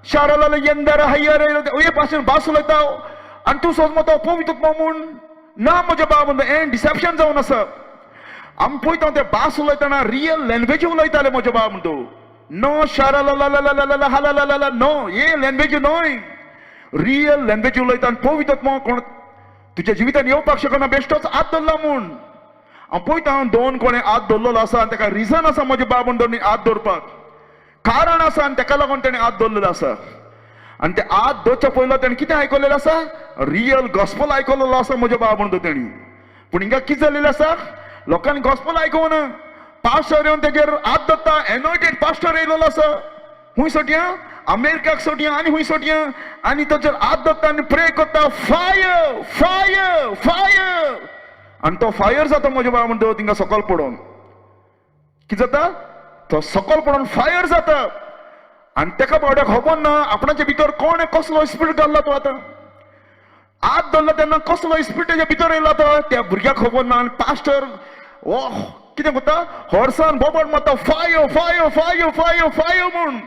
शाराला येंदर हय्यर हे भाशेन भास उलयता आनी तूं सोज तो पवित्र आत्मो म्हूण. ना म्हज्या बाबा, हें डिसेप्शन जावन आसा. आमी पळयता ते भास उलयतना रियल लँग्वेज उलयताले म्हज्या बाबा म्हणतो. नो शारा हाला नो, हे लँग्वेज न्हय, रियल लँग्वेज उलयता. आनी पवित्र आत्मो कोण तुज्या जिवितान येवपाक शकना, बेश्टोच हात धरला म्हूण. हांव पळयता दोन कोणें हात धरलेलो आसा आनी ताका रिजन आसा म्हज्या बाबा म्हणतो हात धरपाक, कारण आसा आनी ताका लागून तेणें हात धरलेलो आसा. आनी ते हात धरच्या पयलो तेणें कितें आयकलेलें आसा, रियल गॉस्पल आयकलेलो आसा म्हज्या बाबा म्हणतो तेणी. पूण हिंगा कितें जालेलें आसा, लोकांनी गॉस्पल आयकूना, पास्टर येवन तेजेर हात धरता, एनोयटेड पास्टर येयलेलो आसा, खूंय सोटया, अमेरिकाक सोटया आनी खूंय सोटया, आनी ताचेर हात धरता आनी प्रे करता, फायर फायर फायर. आनी तो फायर जाता म्हज्या बाबा म्हणटा थिंगा सकयल पडोन. कितें जाता, तो सकयल पडोन फायर जाता. आनी तेका बावड्याक खबर ना आपणाच्या भितर कोण कसलो स्पिरिट घाल्ला तो. आतां हात धरलो तेन्ना कसलो स्पिरिट तेच्या भितर येयला तो त्या भुरग्याक खबर ना. आनी पास्टर ओ कितें करता, हॉर्सान बोबड मारता, fire fire fire fire fire म्हूण.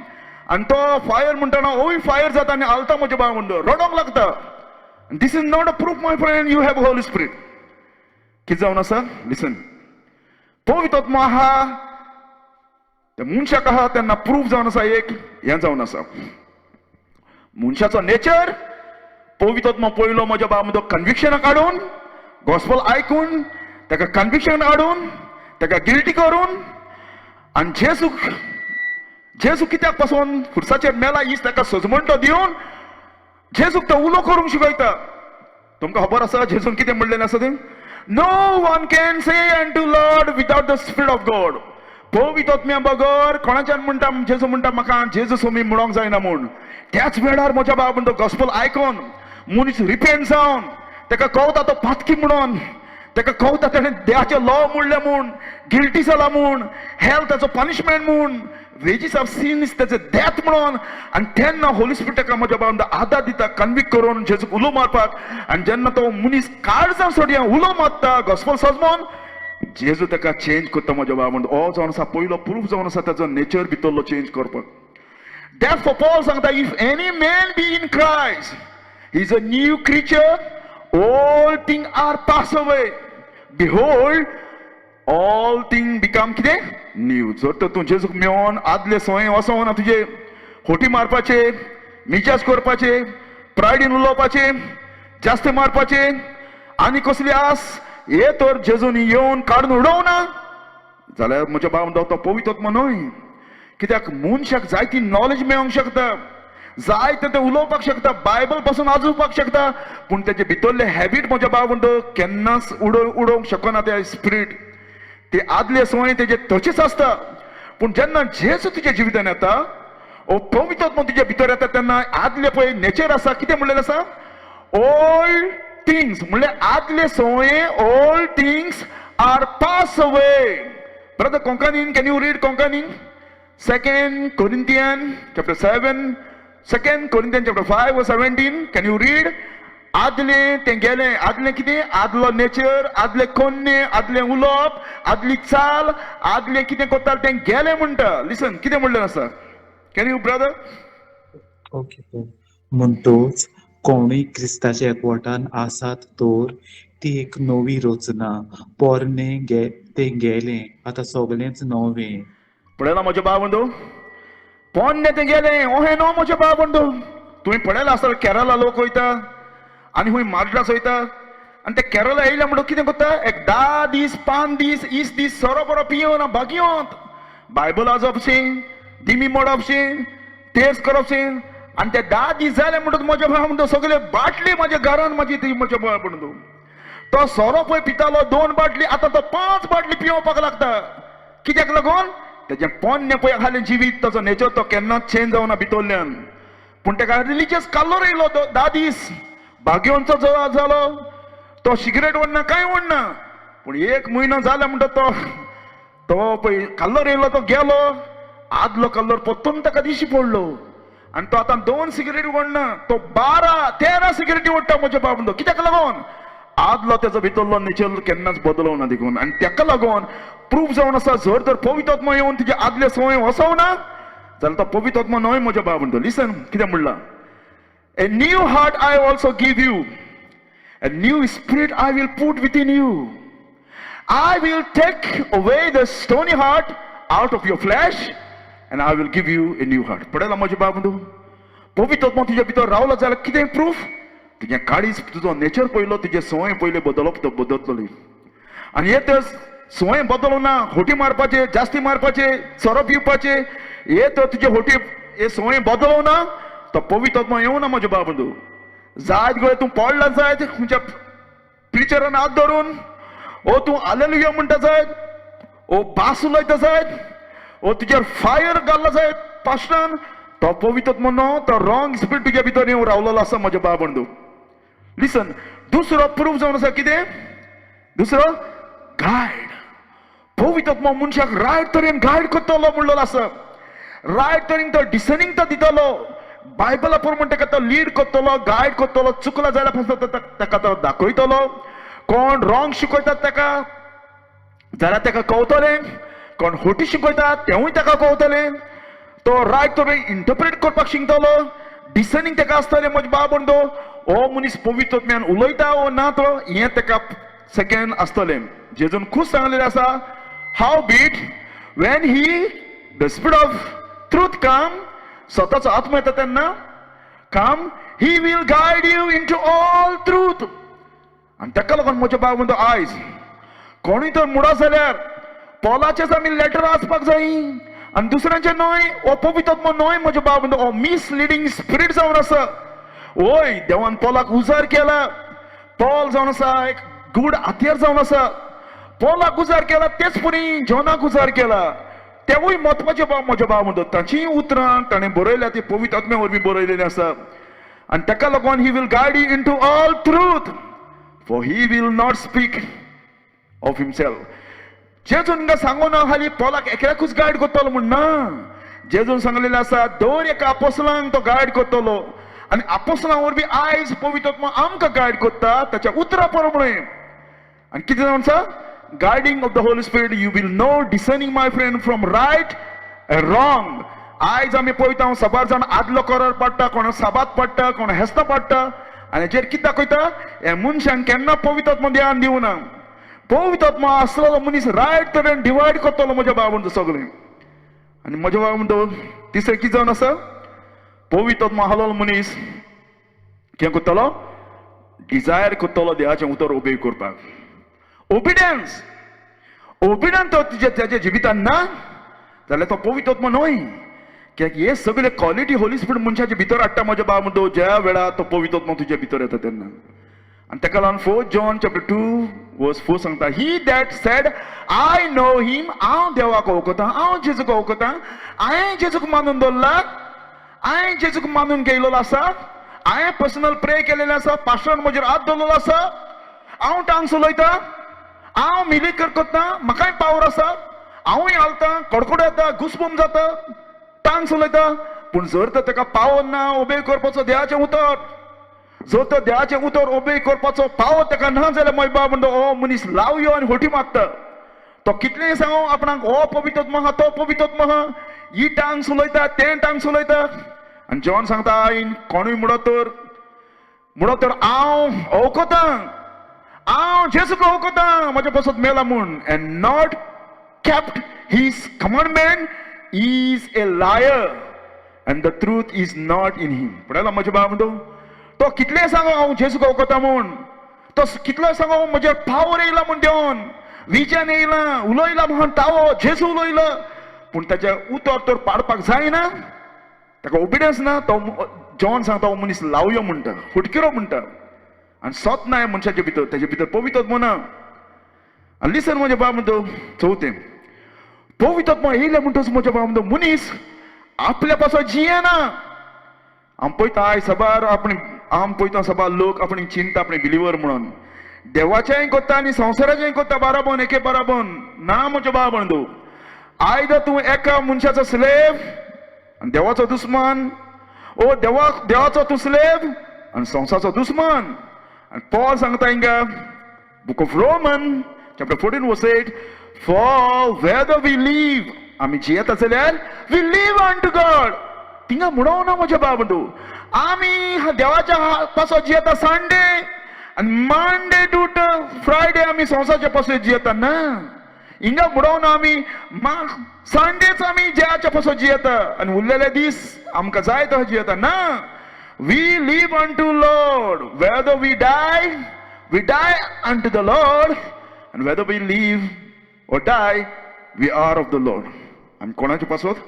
आनी तो फायर म्हणटना ओय फायर जाता आनी हालता म्हज्या बाबा म्हणटा, रडोंक लागता. This is not a proof my friend, you have Holy Spirit. कितें जावन आसा, लिसन, पवित्र आत्मो आहा त्या मनशाक आहा तेन्ना प्रूफ जावन आसा, एक हें जावन आसा मनशाचो नेचर. पवित्र आत्मो पयलो म्हज्या बाबा म्हणटा कन्विक्शनां काडून, गॉस्पल आयकून ताका कन्विक्शन हाडून, ताका गिल्टी करून, आनी जेजूक जेजू कित्याक पासून खुर्साचेर मेला हीच ताका सजमंटो दिवन जेजूक तो उलो करूंक शिकयता. तुमकां खबर आसा जेजून कितें म्हणलें आसा तें, no one can say unto Lord without the Spirit of God. पवित्र आत्म्या बगर कोणाच्यान म्हणटा जेजू म्हणटा म्हाका जेजू स्वामी म्हणोंक जायना म्हूण. त्याच वेळार म्हज्या बाबा म्हणटा गॉस्पल आयकोन मनीस रिपेंट जावन ताका कवता तो पातकी म्हणून, ताका कवता तेणें देवाचें लॉ मोडलें म्हूण, गिल्टी जाला म्हूण, हेल ताचो पनिशमेंट म्हूण, वेजीस ऑफ सिन्स ताचें डेथ म्हणून. आनी तेन्ना होली स्पिरिट ताका म्हज्या बाबा आदार दिता कन्विक्ट करून जेजूक उलो मारपाक. आनी जेन्ना तो मनीस काळजान सोडया उलो मारता गॉस्पल सजमोन, जेजू ताका चेंज करता म्हज्या बाबा म्हणटा. हो जावन आसा पयलो प्रूफ जावन आसा ताचो नेचर भितरलो चेंज करपाक. Therefore Paul सांगता, if any man be in Christ, he is a new creature, all things are passed away, behold all things become कितें न्यू. जर तर तूं जेजूक मेळोन आदले संवय वचोना तुजे होटी मारपाचे, मिजाज करपाचे, प्रायडीन उलोवपाचे, जास्त मारपाचे आनी कसली आस हे तर जेजून येवन काडून उडोवना जाल्यार म्हज्या बाबा म्हणटा तो पवित्र आत्मो न्हय. कित्याक मनशाक जायती नॉलेज मेळोंक शकता, जायते ते उलोवपाक शकता, बायबल पासून आजोवपाक शकता, पूण तेजे भितरले हॅबीट म्हज्या बाबा म्हणटा केन्नाच उडोवंक शकना. ते स्पिरीट ते आदले संवय तेजे तशेंच आसता. पूण जेन्ना जेजू तुज्या जिवितान येता, ओ पवित्र आत्मो तुज्या भितर येता, तेन्ना आदले पळय नेचर आसा कितें म्हणलेलें आसा, ओल्ड थिंग्स म्हणल्यार आदले संवये, old things are pass away. Brother कोंकणीन, can you read कोंकणीन? Second Corinthian chapter 7, Second Corinthian chapter 5 verse 17. Can you read? आदलें तें गेलें. आदलें कितें? आदलो नेचर, आदलें कोन्ने, आदलें उलोवप, आदली चाल, आदलें कितें करतालें तें गेलें म्हणटा. लिसन कितें म्हणलें आसा. Can you brother? Okay. म्हणटोच कोणूय क्रिस्ताच्या एकवटान आसात तर ती एक नवी रचना, पोरणें तें गेलें, आतां सगळेंच नवें. पळयला म्हज्या भाव बंधू, पोन्नें तें गेलें. ओहें न्हू म्हज्या भाव बंधू, तुवें पळयलां आसतलें केरला लोक वयता आनी खूंय माड्रास वयता आनी ते केरला येयले म्हणटकच कितें करता, एक 10 दीस 5 दीस 20 दीस सोरो बरो पियोन बागयोत बायबल आजप शी, दिमी मोडप शी, तेर्स करप शी. आनी ते 10 दीस जाले म्हणटकच म्हज्या भाव म्हणटा सगळे बाटली म्हज्या घरान म्हजी ती. म्हज्या भाव म्हणटा तो सोरो पळय पितालो 2 बाटली, आतां तो 5 बाटली पियोवपाक लागता. कित्याक लागून? तेजें पोन्नें पळय आसलें जिवीत, ताचो नेचर तो केन्नाच चेंज जावना भितरल्यान. पूण तेका रिलिजियस काल्लोर येयलो, 10 दीस भाग्योंचो जालो, तो सिगरेट ओडना, कांय ओडना. पूण 1 म्हयनो जालो म्हणटा तो तो पळय काल्लोर येयलो तो गेलो, आदलो कल्लोर परतून ताका दिशी पडलो आनी तो आतां 2 सिगरेटी ओडना, तो 12-13 सिगरेटी ओडटा म्हज्या बाब म्हणटा. कित्याक लागून? आदलो तेजो भितरलो नेचर केन्नाच बदलवना देखून. आनी तेका लागून प्रूफ जावन आसा, जर तर पवित्र येवन तुजे आदले संवय वसवना जाल्यार तो पवित्र न्हय म्हज्या बाब म्हणटा. लिसन कितें म्हणलां, A new heart I also give you, a new spirit I will put within you. I will take away the stony heart out of your flesh and I will give you a new heart. पळयला म्हज्या बाब म्हणटा, पवित्र तुज्या भितर रावलो जाल्यार कितें प्रूफ? तुजें काळीज, तुजो नेचर पयलो, तुजें संवय पयले बदलप, तो बदलतली. आनी हे तर संवय बदलना, होटी मारपाचे, जास्ती मारपाचे, सोरो पिवपाचे, हे तर तुजे होटी हे संवय बदलना, तो पवित्र येवना म्हज्या बाब म्हणटा. जायत गळे तूं पडला जायत खंयच्या प्रिचरान हात धरून, ओ तूं आलेलुया म्हणटा जायत, ओ भास उलयता जायत, ओ तुजेर फायर घाल्ला जायत पास्टरान, तो पवित्र न्हू, तो रॉंग स्पिरिट तुज्या भितर येवन रावलेलो आसा म्हज्या बाब म्हणटा. लिसन, दुसरो प्रूफ जावन आसा कितें? दुसरो गायड. पवित्र मनशाक रायट तरेन गायड करतलो म्हणलेलो आसा. रायट तरेन तो डिसर्निंग तो दितलो, बायबला प्रमाण ताका तो लीड करतलो, गायड करतलो. चुकला जाल्यार पासून ताका तो दाखयतलो. कोण रॉंग शिकयतात ताका जाल्यार ताका कळटलें, कोण खोटी शिकयतात तेवूय ताका कळटलें. तो रायट तरेन इंटरप्रेट करपाक शिकतलो, डिसर्निंग ताका आसतलें. म्हजे बाब म्हणतो हो मनीस पवित्र आत्म्यान उलयता ओ ना तो हें ताका सेकंड आसतलें. जेजून खूब सांगलेलें आसा, Howbeit when he the spirit of truth come, स्वताचो आत्मा येता तेन्ना, come, he will guide you into all truth. आनी ताका लागून म्हज्या बाब म्हणतो आयज कोणूय तर मुडा जाल्यार पोलाचेच आमी लेटर वाचपाक जाय आनी दुसऱ्यांचे न्हय. हो पवित्र आत्मो न्हय म्हज्या बाब म्हणतो, हो मिसलिडींग स्पिरीट जावन आसा. ओय देवान पोलाक उजार केला, पॉल जावन आसा एक गूड हातयार जावन आसा. पोलाक उजार केला तेच परी जॉनाक उजार केला, तेवूय म्हत्वाचे बाब म्हज्या बाब म्हणतो. तांचीय उतरां ताणें बरयल्या ती पवित्र आत्म्या वरवीं बरयलेली आसा. आनी ताका लागून he will guide you into all truth, for he will not speak of himself. जेजून हिंगा सांगूना हाली पोलाक एकल्याकूच गायड करतलो म्हण ना. जेजून सांगलेलें आसा दर एका आपोसलांक तो गायड करतलो. आनी आपोसलां वरवीं आयज पवित्र आत्मा आमकां गायड करता ताच्या उतरा प्रमाणे. आनी कितें जावन आसा, guiding of the Holy Spirit, you will know discerning my friend from right wrong. आयज आमी पळयता साबार जाण आदलो करार पडटा, कोण साबात पडटा, कोण हेस्तां पडटा. आनी हेचेर कितें दाखयता, हे मनशान केन्ना पवित्र आत्मा ध्यान दिवना. पवित्र आत्मा आसलेलो मनीस रायट तरेन डिवायड करतलो म्हज्या बाब म्हणटा सगळें. आनी म्हज्या बाब म्हणटा तिसरें कितें जावन आसा, पवित्र आत्मा आसलेलो मनीस कितें करतलो, डिजायर करतलो देवाचें उतर ओबे करपाक. ओबिडियन्स, ओबिडियन्स तो तुज्या ताच्या जिवितान ना जाल्यार तो पवित्र आत्मा न्हय. कित्याक हे सगळे क्वॉलिटी होली स्पिरिट मनशाच्या भितर हाडटा म्हज्या बाब म्हणटा, ज्या वेळार तो पवित्र आत्मा तुज्या भितर येता तेन्ना. आनी ताका लागून 4 John chapter 2 verse 4 सांगता, he that said I know him, हांव देवाक वळखता, हांव जेजूक वळखता, हांवें जेजूक मानून दवरला, हांवें जेजूक मानून घेयलेलो आसा, हांवें पर्सनल प्रे केलेलें आसा, पास्टरान म्हजेर हात दवरलेलो आसा, हांव टांग्स उलयता, हांव मिरेकल करता, म्हाकाय पावर आसा, हांवूय हालता, कडकडो येता, घुसपूम जाता, टांग्स उलयता. पूण जर तर ताका पावर ना ओबे करपाचो देवाचें उतर, जो तो देवाचें उतर ओबे करपाचो पावो ताका ना जाल्यार म्हज्या बाबा म्हणटा हो मनीस लावयो आनी होटी मारता. तो कितलें सांगो आपणाक हो पवित्र आहा तो पवित्र आहा, ही टांग उलयता तें टांग उलयता. आनी जॉन सांगता आईन कोणूय म्हणत तर हांव वळखतां, हांव जेजूक वळखतां, म्हज्या पासत मेला म्हूण. And not kept his commandment is a liar and the truth is not in him. पळयला म्हज्या बाबा म्हणतो तो कितलें सांगो हांव जेजूक वळखतां म्हूण, तो कितलो सांगो म्हजेर पावर येयला म्हूण, देवन विजन येयला उलयला म्हण तावो जेजू उलयला, पूण ताचें उतर तर पाडपाक जायना, ताका ओबिडियन्स ना. तो जॉन सांगता हो मनीस लावयो म्हणटा, फुटकिरो म्हणटा, आनी सत ना मनशाचे भितर, ताचे भितर पवित्र ना. आनी लिसन म्हज्या बाबा म्हणतो चवथें पवित्र येयलें म्हणटच म्हज्या बाबा म्हणतो मनीस आपल्या पासून जियेना. आम पळयता आयज साबार आपणे आम पळयता साबार लोक आपणी चिंता आपणे बिलिवर म्हणून देवाचेंय करता आनी संवसाराचेंय करता बाराबोन एके बाराबोन ना. म्हज्या बाबा म्हणतो आयदर तूं एका मनशाचो स्लेव आनी देवाचो दुस्मान, ओ देवाचो तूं स्लेव आनी संवसाराचो दुस्मान. आनी पॉल सांगता हिंगा book of Roman chapter 14 verse 8, for whether we live, आमी जियेता जाल्यार we live unto God. थिंगा म्हणोवना ना म्हज्या बाबा म्हणतो आमी देवाच्या पासो जियेता संडे आनी मंडे टू फ्रायडे आमी संवसाराच्या पासो जियेता ना. हिंगा म्हणोवना आमी संडेच आमी देवाच्या पासो जियेता आनी उरलेले दीस आमकां जाय तशें जियेता ना. We live unto Lord, whether we die we die unto the Lord, and whether we live or die we are of the Lord. आमी कोणाचे पासत?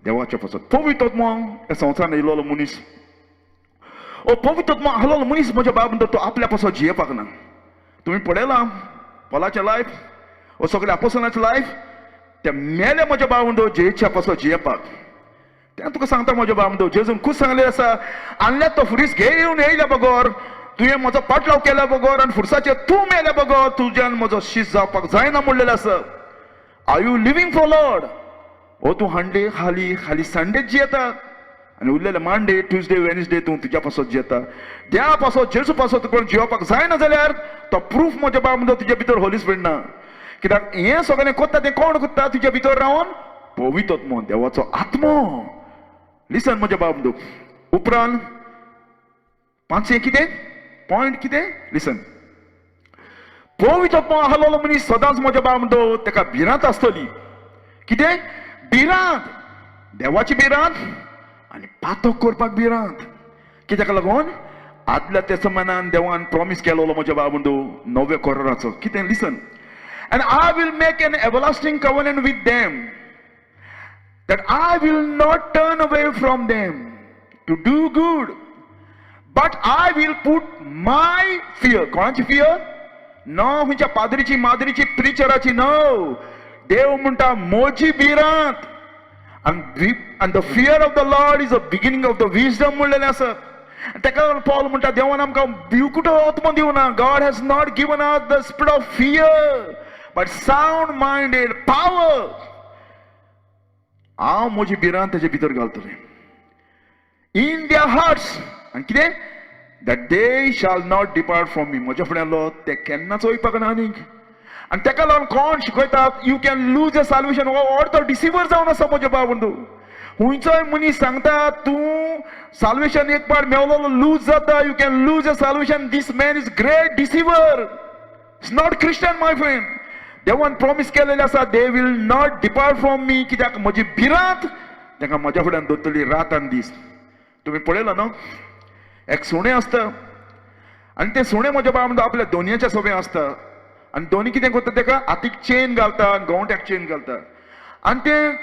देवाच्या पासत. पवित्र आत्मा ह्या संवसारान येयलोलो मनीस, ओ पवित्र आत्मा आहलोलो मनीस म्हज्या बाब म्हणटा तो आपल्या पासत जियेवपाक ना. तुमी पळयलां पॉलाचें लायफ ओ सगळ्या आपोसनाचें लायफ, ते मेले म्हज्या बाब म्हणटा जेच्या पासत जियेवपाक. तें तुका सांगता म्हज्या बाब म्हणटा जेजून खूब सांगलें आसा, आणल्या तो फुरीस घेवन येयल्या बगर, तुवें म्हजो पाटलाव केल्या बगर आनी फुरसाचेर तूं मेल्या बगर तुज्यान म्हजो शीस जावपाक जायना म्हणलेलें आसा. Are you living for Lord? ओ तूं हांडे खाली खाली संडेच जियेता आनी उरलेले मंडे ट्युजडे वेनसडे तूं तुज्या पासत जियेता. देवा पासत जेजू पासत कोण जियोवपाक जायना जाल्यार तो प्रूफ म्हज्या बाब म्हणटा तुज्या भितर होली स्पिरिट ना. कित्याक हें सगळें करता तें कोण करता? तुज्या भितर रावन पवित्र आत्मो, देवाचो आत्मो. लिसन म्हज्या बाब म्हणटा उपरांत पांचशें कितें पॉयंट कितें? लिसन, पवित्र आत्मो आहलोलो मनीस सदांच म्हज्या बाब म्हणटा ताका भिरांत आसतली. कितें भिरांत? देवाची भिरांत आनी पातक करपाक भिरांत. कित्याक लागून आदल्या तेसमानान देवान प्रॉमीस केलोलो म्हज्या बाब म्हणटा नव्या कराराचो. कितें? Listen, and I will make an everlasting covenant with them that I will not turn away from them to do good, but I will put my fear. कोणाची फियर? न खंयच्या पाद्रीची माद्रीची प्रिचराची न्हय. देव म्हणटा म्हजी भिरांत. And the fear of the Lord is the beginning of the wisdom म्हणलेलें आसा. ताका लागून पॉल म्हणटा देवान आमकां भिवकुटो आत्मो दिवना. God has not given us the spirit of fear but sound minded power. हांव म्हजी भिरांत ताचे भितर घालतलें इन their hearts. आनी कितें? That they shall not depart from me. म्हज्या फुड्यांतलो ते केन्नाच वयपाक ना आनीक. आनी ताका लागून कोण शिकयतात you can lose a salvation, हो अर्थ डिसिवर जावन आसा म्हज्या बाब बंधू. खंयचोय मनीस सांगता तूं साल्वेशन एक पाट मेवलो लूज जाता, you can lose a salvation. This man is great deceiver, it's not Christian my friend. देवान प्रॉमीस केलेलें आसा they will not depart from me. कित्याक म्हजी भिरांत तांकां म्हज्या फुड्यान दवरतली रात आनी दीस. तुमी पळयला न्हू, एक सुणें आसता आनी तें सुणें म्हज्या बाबा म्हणटा आपल्या दोनयेच्या सोबें आसता आनी दोनी कितें करता ताका हातीक चेन घालता आनी गोंवट्याक चेन घालता आनी तें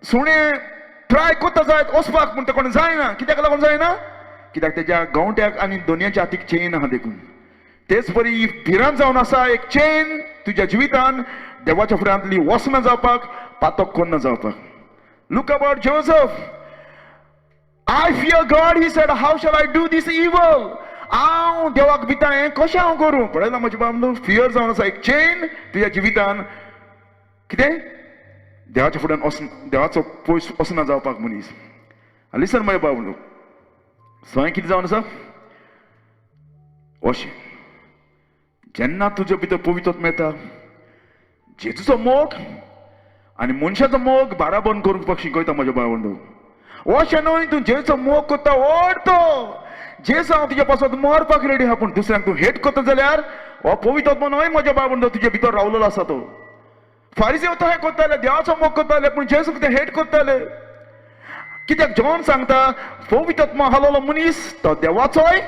सुणें ट्राय करता जायत वचपाक, पूण तें कोण जायना. कित्याक लागून जायना? कित्याक तेज्या गोंवट्याक आनी दोनयेच्या हातीक चेन आहा देखून. तेच परी भिरांत जावन आसा एक चेन तुज्या जिवितान देवाच्या फुड्यांतली वचना जावपाक, पातक कोन्ना जावपाक. Look about Joseph. I fear God, he said, how shall I do this evil? हांव देवाक भिता हें कशें हांव करूं? पळयला म्हज्या बाब, फियर जावन आसा एक चेन तुज्या जिवितान. कितें? देवाच्या फुड्यान वच, देवाचो पयस वचना जावपाक मनीस. लिसन म्हज्या बाब, सगळें कितें जावन आसा? अशें जेन्ना तुजे भितर पवित्र आत्मो येता, जेजूचो मोग आनी मनशाचो मोग बाराबन करूंक शिकयता म्हज्या भावंडो. अशें न्हय तूं जेजूचो मोग करता व्हड तो जेजू हांव तुज्या पासत मरपाक रेडी आहा, पूण दुसऱ्यांक तूं हेट करता जाल्यार हो पवित्र आत्मो न्हय म्हज्या भावंडो तुजे भितर रावलेलो आसा तो. फारिजेव तो हें करताले, देवाचो मोग करताले, पूण जेजूक ते हेट करताले. कित्याक जॉन सांगता पवित्र आत्मो हालोलो मनीस तो देवाचोय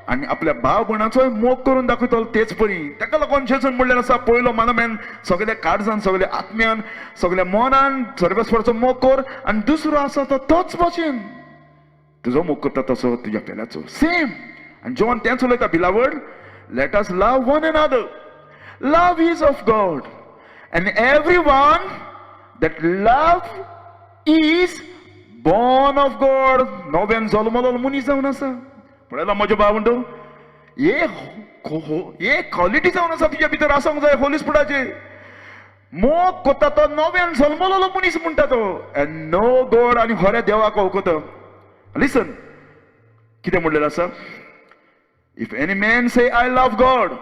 आनी आपल्या भाव भयणाचोय मोग करून दाखयतलो तेच परी. ताका लागून जेजून म्हणलें आसा पयलो मानमेन सगल्या काळजान, सगल्या आत्म्यान, सगल्या मनान सर्वेस्वराचो मोग कर, आनी दुसरो आसा तो तोच भाशेन तुजो मोग करता तसो तुज्या पेल्याचो सेम. आनी जॉन तेंच उलयता, beloved let us love one another, love is of God and every one that love is born of God. नव्यान जल्मलो मनीस जावन आसा. पळयला म्हज्या भावंडो, हे क्वॉलिटी जावन आसा तुज्या भितर आसूंक जाय होली स्पिरिटाचे. मोग करता तो नव्यान जल्मलो मनीस म्हणटा तो, एंड नो गॉड आनी खऱ्या देवाक वळखता. लिसन कितें म्हणलेलें आसा, if any man say I love God,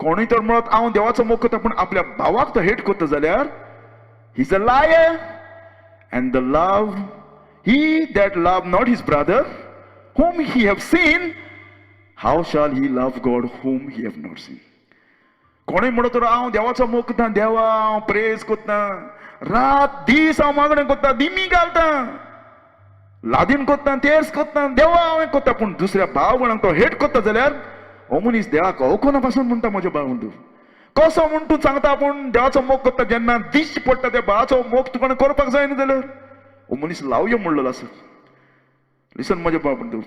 कोणूय तर म्हणत हांव देवाचो मोग करता पूण आपल्या भावाक तो हेट करता जाल्यार he is a liar, and the love he that love not his brother whom he have seen, how shall he love God whom he have not seen? कोणूय म्हणत तर हांव देवाचो मोग करता, देवा हांव प्रेज करता, रात दीस हांव मागणें करता, दिमी घालता, लादीन करता, तेर्स करता, देवा हांव करता, पूण दुसऱ्या भाव भयणाक तो हेट करता जाल्यार हो मनीस देवाक वळखना पासून म्हणटा म्हज्या भाव तूं कसो म्हूण तूं सांगता पूण देवाचो मोग करता, जेन्ना दिश्टी पडटा त्या भावाचो मोग तुका करपाक जायना जाल्यार हो मनीस लावयो म्हणलेलो आसा. लिसन म्हज्या भाव तूं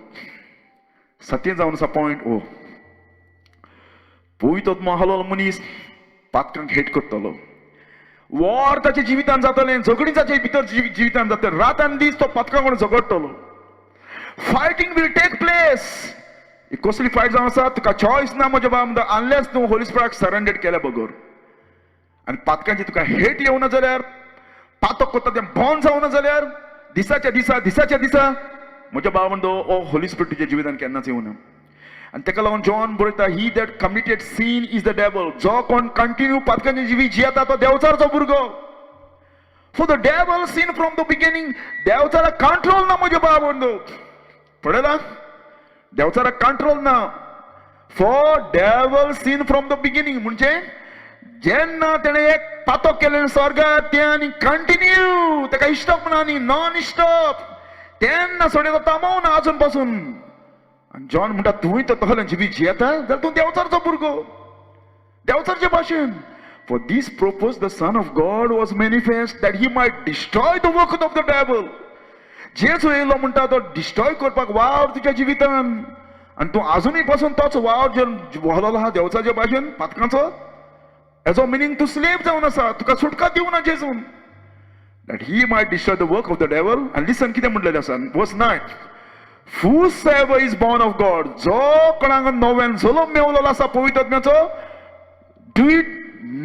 सत्य जावन आसा पॉयंट ओ पवित्र आत्मो हालोलो मनीस पातकांक हेट करतलो, वॉर ताच्या जिवितान जातलें, झगडीं ताच्या भितर जिवितान जातलें, रात आनी दीस तो पातकां कडेन झगडटलो. Fighting will take place. ही कसली फायट जावन आसा तुका चॉयस ना म्हज्या भाव म्हणटा, अनलेस तूं होली स्पिरिटाक सरेंडर केल्या बगर. आनी पातकांची तुका हेट येवना जाल्यार, पातक करता तें बॉन जावना जाल्यार, दिसाच्या दिसा दिसाच्या दिसा म्हज्या भाव म्हणतो ओ होली स्पिरिट तुज्या जिवितान केन्नाच येवना. आनी ताका लागून जॉन बरयता, he that committed sin is the devil. जो कोण कंटिन्यू पातकांचे जिवीत जियेता तो देवचारचो भुरगो. For the devil sin from the beginning. देवचाराक कंट्रोल ना म्हज्या भाव म्हणतो, पळयला देवचाराक कंट्रोल ना. For devil sin from the beginning म्हणजे जेन्ना तेणें एक पातक केलें स्वर्गात तें आनी कंटिन्यू ताका इस्टॉप ना आनी नॉन स्टॉप तेन्ना सोडयता थांबोवना आजून पासून. आनी जॉन म्हणटा तूंय तर तसलें जिवीत जियेता जाल्यार तूं देवचारचो भुरगो, देवचारचे भाशेन. For this purpose the Son of God was manifest that he might destroy the work of the devil. जेजू येयलो म्हणटा तो डिस्ट्रॉय करपाक वावर तुज्या जिवितान, आनी तूं आजुनूय पासून तोच वावर जे व्हरलेलो आहा देवचाच्या भाशेन पातकांचो, हेजो मिनींग तूं स्लेव जावन आसा, तुका सुटका दिवना जेजून. That he might destroy the work of the devil. And listen कितें म्हणलेलें आसा verse 9, whosoever is born of God, जो कोणाक नव्यान जल्म मेवलेलो आसा पवित्र आत्म्याचो, do it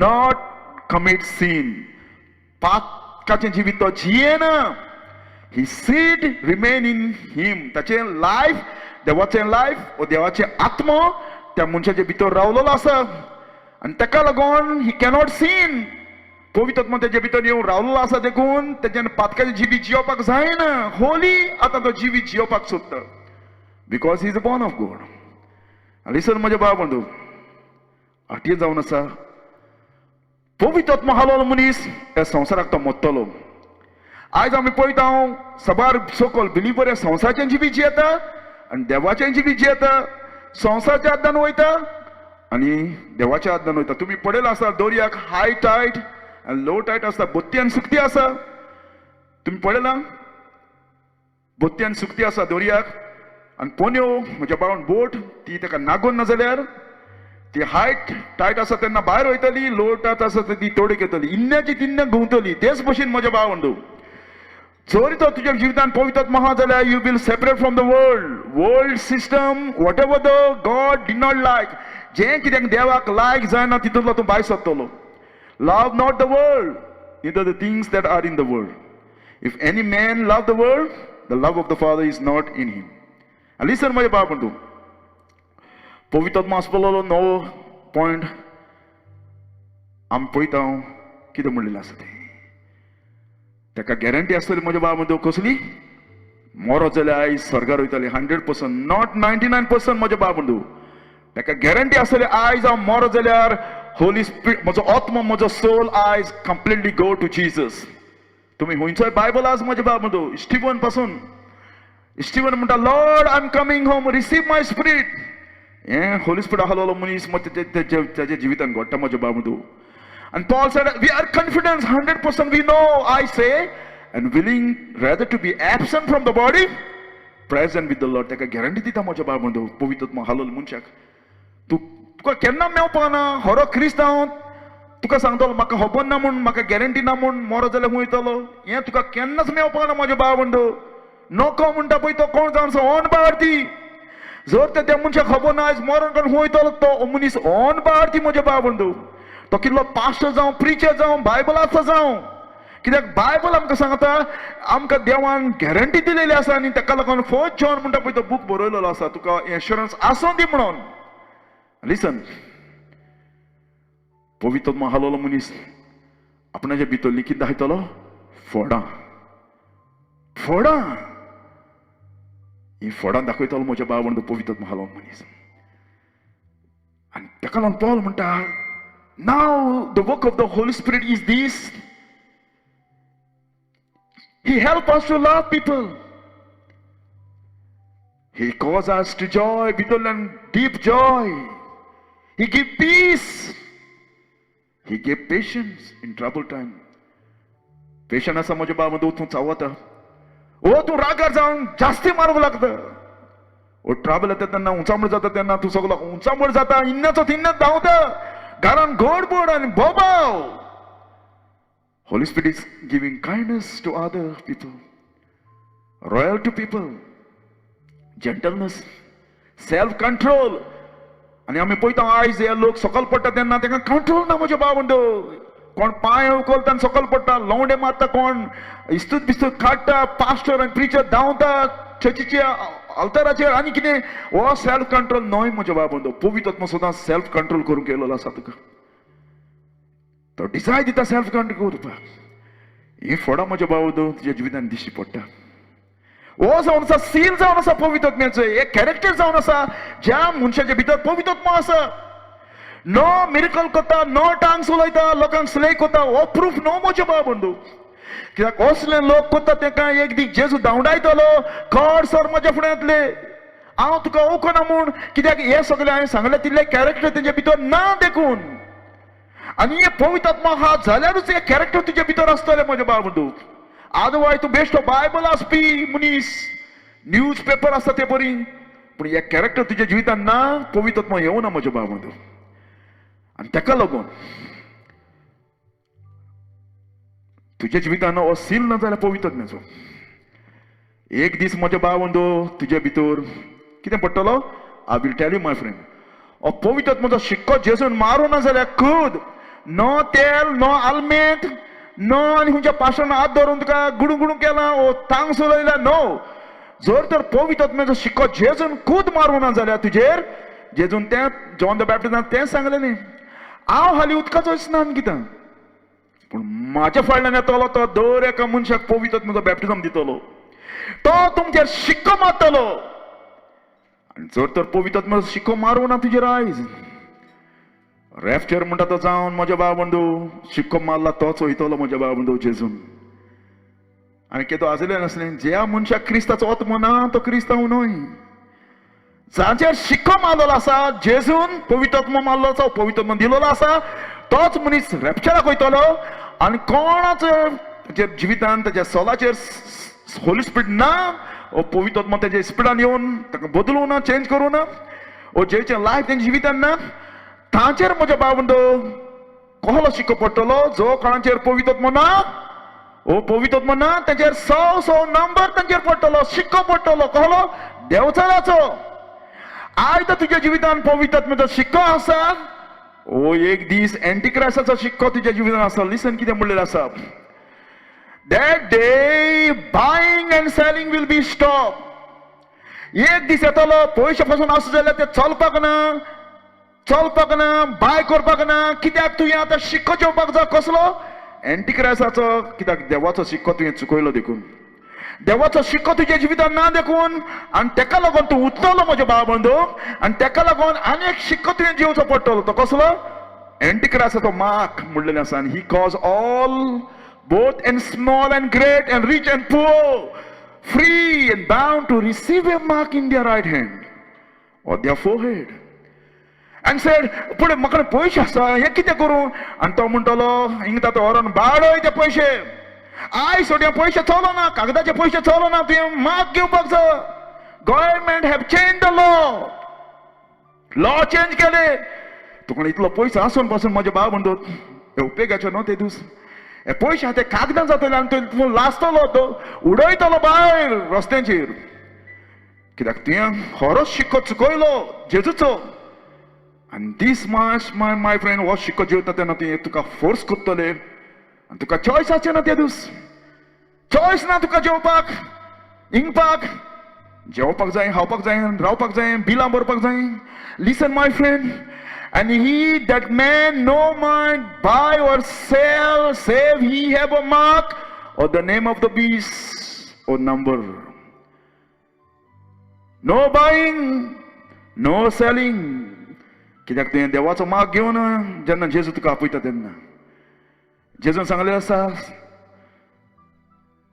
not commit sin. पातकाचें जिवीत तो जियेना. His seed remain in him. ताचें लायफ, देवाचें लायफ वो देवाचें आत्मो त्या मनशाचे भितर रावलेलो आसा, आनी ताका लागून ही कॅनॉट सीन. पवित्र आत्मो तेजे भितर येवन रावलेलो आसा देखून तेज्यान पातकाचें जिवीत जियोवपाक जायना. होली आतां तो जिवीत जियोवपाक सोदता, because he is born of God. Listen म्हज्या भाव बंधू, आठये जावन आसा पवित्र आत्मो हालोलो मनीस ह्या संवसाराक तो मोडटलो. आयज आमी पळयता हांव सबार सोकोल बिलीवर ह्या संवसाराचें जिवीत जियेता आनी देवाचें जिवीत जियेता, संवसाराच्या आदान वयता आनी देवाच्या आदान वयता. तुमी पळयला आसा दर्याक हाय टायट आनी लो टायट आसता, बोत्ती आनी सुकती आसा. तुमी पळयला बोत्ती आनी सुकती आसा दर्याक, आनी पोन्यो म्हज्या भावान बोट ती ताका नागोवन ना जाल्यार ती हायट टायट आसा तेन्ना भायर वयतली, लो टायट आसा ती तोडीक येतली, इन्न्याची तिन्न्या घुंवतली. तेच भशेन म्हज्या भाव अंदू जरी तो तुज्या जिवितान पवित्र आत्मो आहा जाल्यार you will separate from the world, world system, whatever the God did not like, जें कित्याक देवाक लायक जायना तितूंतलो तूं भायर सरतलो. Love not the world, neither the things that are in the world. If any man love the world, the love of the Father is not in him. Listen म्हज्या बाब तूं पवित्र आत्मो आसपलो नवो पॉयंट आमी पळयता कितें म्हणलेलें आसा तें. ताका गॅरंटी आसतली म्हज्या बाबा बंधू कसली, मरत जाल्यार आयज स्वर्गार वयतली 100%, not 99%. म्हज्या बाबा बंधू ताका गॅरंटी आसतली आयज हांव मरत जाल्यार होली स्पिरिट म्हजो आत्मो म्हजो सोल आयज कंप्लिटली गो टू जीजस. तुमी खंयचोय बायबल आज म्हज्या बाबा बंधू स्टिवन पासून, स्टिवन म्हणटा Lord I am coming home, receive my spirit. हें होली स्पिरिट आहलोलो मनीस तेच्या जिवितान घडटा म्हज्या बाबा बंधू. And Paul said, we are confident, 100% we know, I say, and willing rather to be absent from the body, present with the Lord. ताका गॅरंटी दिता म्हज्या बाबा बंधू पवित्र आत्मो हालोल मनशाक. तूं तुका केन्ना मेवपाक ना हरो क्रिस्तांव तुका सांगतलो म्हाका खबर ना म्हूण, म्हाका गॅरंटी ना म्हूण, मरो जाल्यार खंय वयतलो, हें तुका केन्नाच मेवपाक ना म्हज्या बाबा बंधू. नको म्हणटा पळय तो कोण जावन आसा अनबार्थी. जर त्या मनशाक खबर ना आयज मरण कोण खंय वयतलो, तो मनीस अनबार्थी म्हज्या बाबा बंधू. तो कितलो पास्टर जावं, प्रिचर जावं, बायबल आसा जावं, कित्याक बायबल आमकां सांगता आमकां देवान गॅरंटी दिलेली आसा. आनी ताका लागून फर्स्ट जॉन म्हणटा पळय तो बूक बरयलेलो आसा तुका एश्युरन्स आसूं दी म्हणून. लिसन, पवित्र आत्मो हालोलो मनीस आपणाच्या भितर लिखीत दाखयतलो फोडां, फोडां, ही फोडां दाखयतलो म्हज्या बाबा म्हणटा पवित्र आत्मो हालोलो मनीस. आनी ताका लागून पॉल म्हणटा, now the work of the Holy Spirit is this. He helps us to love people. He causes us to joy, भितरल्यान deep joy. He gives peace. He gave patience in trouble time. Patience आसा म्हज्या बाबा तूं चावता, ओ तूं रागार जावन जास्ती मारूंक लागता. ओ ट्रबल येता तेन्ना उंचामळ जाता तेन्ना तूं सगलो उंचामळ जाता, इन्नाचो तिन्नाच धांवता, घरान गोडबोड आनी बोबाव. Holy Spirit is giving kindness to other people, loyal to people, gentleness, self control. आनी आमी पळयता आयज हे लोक सकल पडटा तेन्ना तांकां कंट्रोल ना म्हज्या बाबा. कोण पांय उखलता आनी सकल पडटा, लवंडे मारता, कोण इस्तूत बिस्तूत काडटा, पास्टर आनी प्रिचर धांवता चर्चीच्या अल्ताराचेर आनी कितें. हो सेल्फ कंट्रोल न्हय म्हज्या बाबा. पवित्र आत्मो सदां सेल्फ कंट्रोल करूंक केलेलो आसा तुका, तो डिजायर दिता सेल्फ कंट्रोल करपाक. ही फोडां म्हज्या बाबा तुज्या जिवितान दिश्टी पडटा. हो जावन आसा सील जावन आसा पवित्र आत्म्याचो एक कॅरेक्टर जावन आसा ज्या मनशाच्या भितर पवित्र आत्मो आसा. नो मिरकल करता, नो टांग्स उलयता, लोकांक स्ले करता, हो प्रूफ न्हू म्हज्या बाबा बंधू. कित्याक असले लोक करता तेका एक दीस जेजू धांवडायतलो, कड सर म्हज्या फुड्यांतले, हांव तुका वळखना म्हूण. कित्याक हे सगळे हांवें सांगलें तितले कॅरेक्टर तेंच्या भितर ना देखून. आनी हे पवित्र आत्मा आहा जाल्यारूच हे कॅरेक्टर तुज्या भितर आसतले म्हज्या बाबा बंधू. अदरवायज तूं बेश्टो बायबल आसपी मनीस, न्यूज पेपर आसता ते बरी, पूण हे कॅरेक्टर तुज्या जिवितान ना, पवित्र आत्मा येवना म्हज्या बाबा बंधू. आनी ताका लागून तुज्या जिवितान हो सील ना जाल्यार पवित्र आत्म्याचो एक दीस म्हज्या बाबा बंधू तुज्या भितर कितें पडटलो, I will tell you my friend. हो पवित्र आत्म्याचो शिक्को जेजून मारूं ना जाल्यार खुद नो तेल, नो आलमेंत, नो आनी खंयच्या पाशाण हात धरून तुका गुडू गुडू केला ओ तांग उलयला नो. जर तर पवित्र आत्म्याचो शिक्को जेजून खूद मारूं ना जाल्यार तुजेर, जेजून तें जॉन the बॅप्टिस्टान तें सांगलें न्ही, हांव हालीं उदकाचो स्नान घेता, पूण म्हाज्या फाटल्यान येतलो तो दर एका मनशाक पवित्र आत्म्याचो बॅप्टिजम दितलो, तो तुमचेर शिक्को मारतलो. आनी जर तर पवित्र आत्म्याचो शिक्को मारूं ना तुजेर आयज, रॅप्चर म्हणटा तो जावन म्हज्या बाबा बंधू शिक्को मारला तोच वयतलो म्हज्या बाबा बंधू जेजून. आनी केदो आजले नासलें, ज्या मनशाक क्रिस्ताचो आत्मो ना तो क्रिस्तांव न्हय. जाचेर शिक्को मारलेलो आसा जेजून, पवित्र आत्मो मारलो आसा, पवित्र आत्मो दिलेलो आसा, तोच मनीस रॅप्चराक वयतलो. आनी कोणाचो ताच्या जिवितान ताच्या सोलाचेर होली स्पिरिट ना, ओ पवित्र आत्मो ताच्या स्पिरिटान येवन ताका बदलूं ना, चेंज करूं ना, ओ जेचें लायफ तेंच्या जिवितान ना, ताचेर म्हज्या बाबा कहलो शिक्को पडटलो. जो कोणाचेर पवित्र आत्मो ना, ओ पवित्र आत्मो ना, ताचेर 100 नंबर तांचेर पडटलो, शिक्को पडटलो. कहलो देवचाराचो. आयज तर तुज्या जिवितान पवित्र आत्म्याचो शिक्को आसा, ओ एक दीस एंटीक्रायस्टाचो शिक्को तुज्या जिवितान आसा. लिसन कितें म्हणलेलें आसा, that day buying and selling will be stop. एक दीस येतलो पयशे पासून आसू जाल्यार ते चलपाक ना, चलपाक ना, बाय करपाक ना. कित्याक तुवें आतां शिक्को जेवपाक जाय कसलो? एंटीक्रायसाचो. कित्याक देवाचो शिक्को तुवें चुकयलो देखून, देवाचो शिक्को तुज्या जिवितान ना देखून, आनी तेका लागून तूं उठतलो म्हज्या भाव बंधू. आनी तेका लागून आनी एक शिक्को तुवें जेवचो पडटलो, तो कसलो? एंटीक्रायसाचो मार्क म्हणलेलें आसा. आनी he cause all both and small and great and rich and poor, free and bound to receive a mark in their right hand or their forehead. And said, पुढे म्हाका पयशे आसा, हे कितें करूं? आनी तो म्हणटलो, हिंगा तो व्हरोन बाडय ते पयशे. आयज सोडया पयशे चलना, कागदाचे पयशे चलना, तुवें मार्क घेवपाक जाय. Government have change the law, law change केले. तुका इतलो पयसो आसून पासून म्हजे बाब म्हणतो हे उपेगाचे न्हू ते दीस. हे पयशे ते कागदां जातले आनी तूं लासतलो, तो उडयतलो भायर रस्त्यांचेर. कित्याक तुवें खरोच शिक्को चुकयलो जेजूचो. आनी दीस मास my my friend हो शिक्को जेवता तेन्ना तुवें तुका फोर्स करतले आनी तुका चॉयस आसचें ना ते दीस. चॉयस ना तुका जेवपाक, इंगपाक, जेवपाक जाय, खावपाक जाय, रावपाक जाय, बिलां भरपाक जाय. Listen my friend, and he that man no man buy or sell save he have a mark or the name of the beast or number. No buying, no selling. कित्याक तुवें देवाचो मार्क घेवन जेन्ना जेजू तुका आपयता तेन्ना जेजून सांगलें आसा,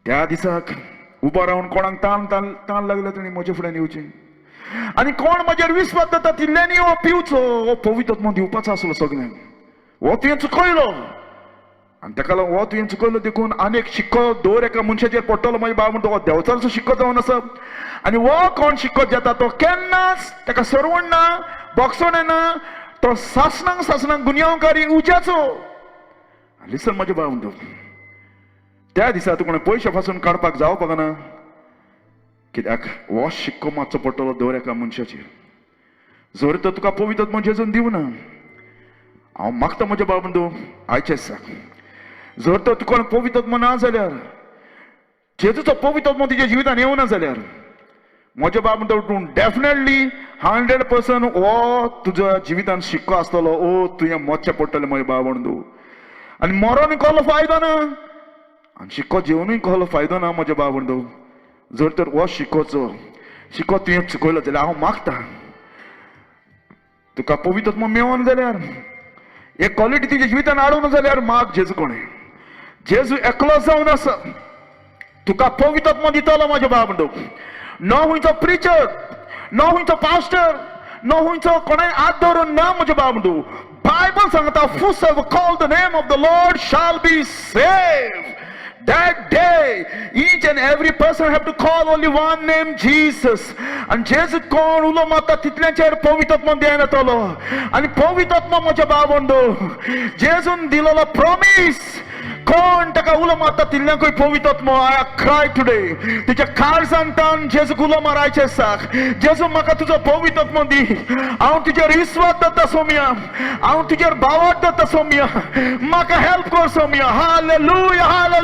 त्या दिसाक उबो रावन कोणाक तान तान तान लागल्या तेणी म्हजे फुड्यान येवचें, आनी कोण म्हजेर विस्वास दवरता तितल्यांनी हो पिवचो. हो पवित्र आत्मो दिवपाचो आसलो सगल्यांक. हो तुवें चुकयलो आनी ताका लागून हो तुवें चुकयलो देखून आनी एक शिक्को दर एका मनशाचेर पडटलो. म्हजे बाब म्हणटा हो देवचाराचो शिक्को जावन आसा. आनी हो कोण शिक्को घेता तो केन्नाच ताका सरवण ना, बोगसण ना, तो सासणांक सासणांक गुन्यांवकारी उज्याचो. लिसन म्हजे बाब म्हणटा, त्या दिसा तुका पयशे पासून काडपाक जावपाक ना, कित्याक हो शिक्को मारचो पडटलो दर एका मनशाचेर. जर तर तुका पवित्र आत्मो जेजून दिवना, हांव मागता म्हज्या बाब बंधू आयचे दिसाक, जर तर तुका पवित्र आत्मो ना जाल्यार, जेजूचो पवित्र आत्मो तुज्या जिवितान येवना जाल्यार, म्हज्या बाब म्हणटा तूं डेफिनेटली 100% हो तुज्या जिवितान शिक्को आसतलो. ओ तुवें मरचें पडटलें म्हज्या बाब बंधू. आनी मरोन कहलो फायदो ना, आनी शिक्को जेवनूय कहलो फायदो ना म्हज्या बाब बंधू. जर तर हो शिक्कोचो शिक्को तुवें चुकयलो जाल्यार हांव मागता तुका पवित्र आत्मो मेळना जाल्यार, एक क्वॉलिटी तुज्या जिवितान हाडूंक जाल्यार माग जेजू कोणें. जेजू एकलो जावन आसा, तुका पवित्र आत्मो दितलो म्हज्या बाब बंधू. न खंयचो प्रिचर, न खंयचो पास्टर, न खंयचो कोणाय हात धरून ना म्हज्या बाब बंधू. बायबल सांगता, whosoever call the name of the Lord shall be saved. That day, each and every person have to call only one name, Jesus. आनी जेजू कोण उलो मारता तितल्यांचेर पवित्र आत्मो देंवन येतलो. आनी पवित्र आत्मो म्हज्या भाव बंधू जेजून दिलेलो प्रॉमीस, कोण ताका उलो मारता तितल्यांकूय पवित्र आत्मो. I cry today, तुज्या काळजांतान जेजूक उलो मारायचें आसा, जेजू म्हाका तुजो पवित्र आत्मो दी, हांव तुजेर विस्वास दवरता सोम्या, हांव तुजेर भावार्थ दवरता सोम्या, म्हाका हेल्प कर सोम्या. Hallelujah, hallelujah.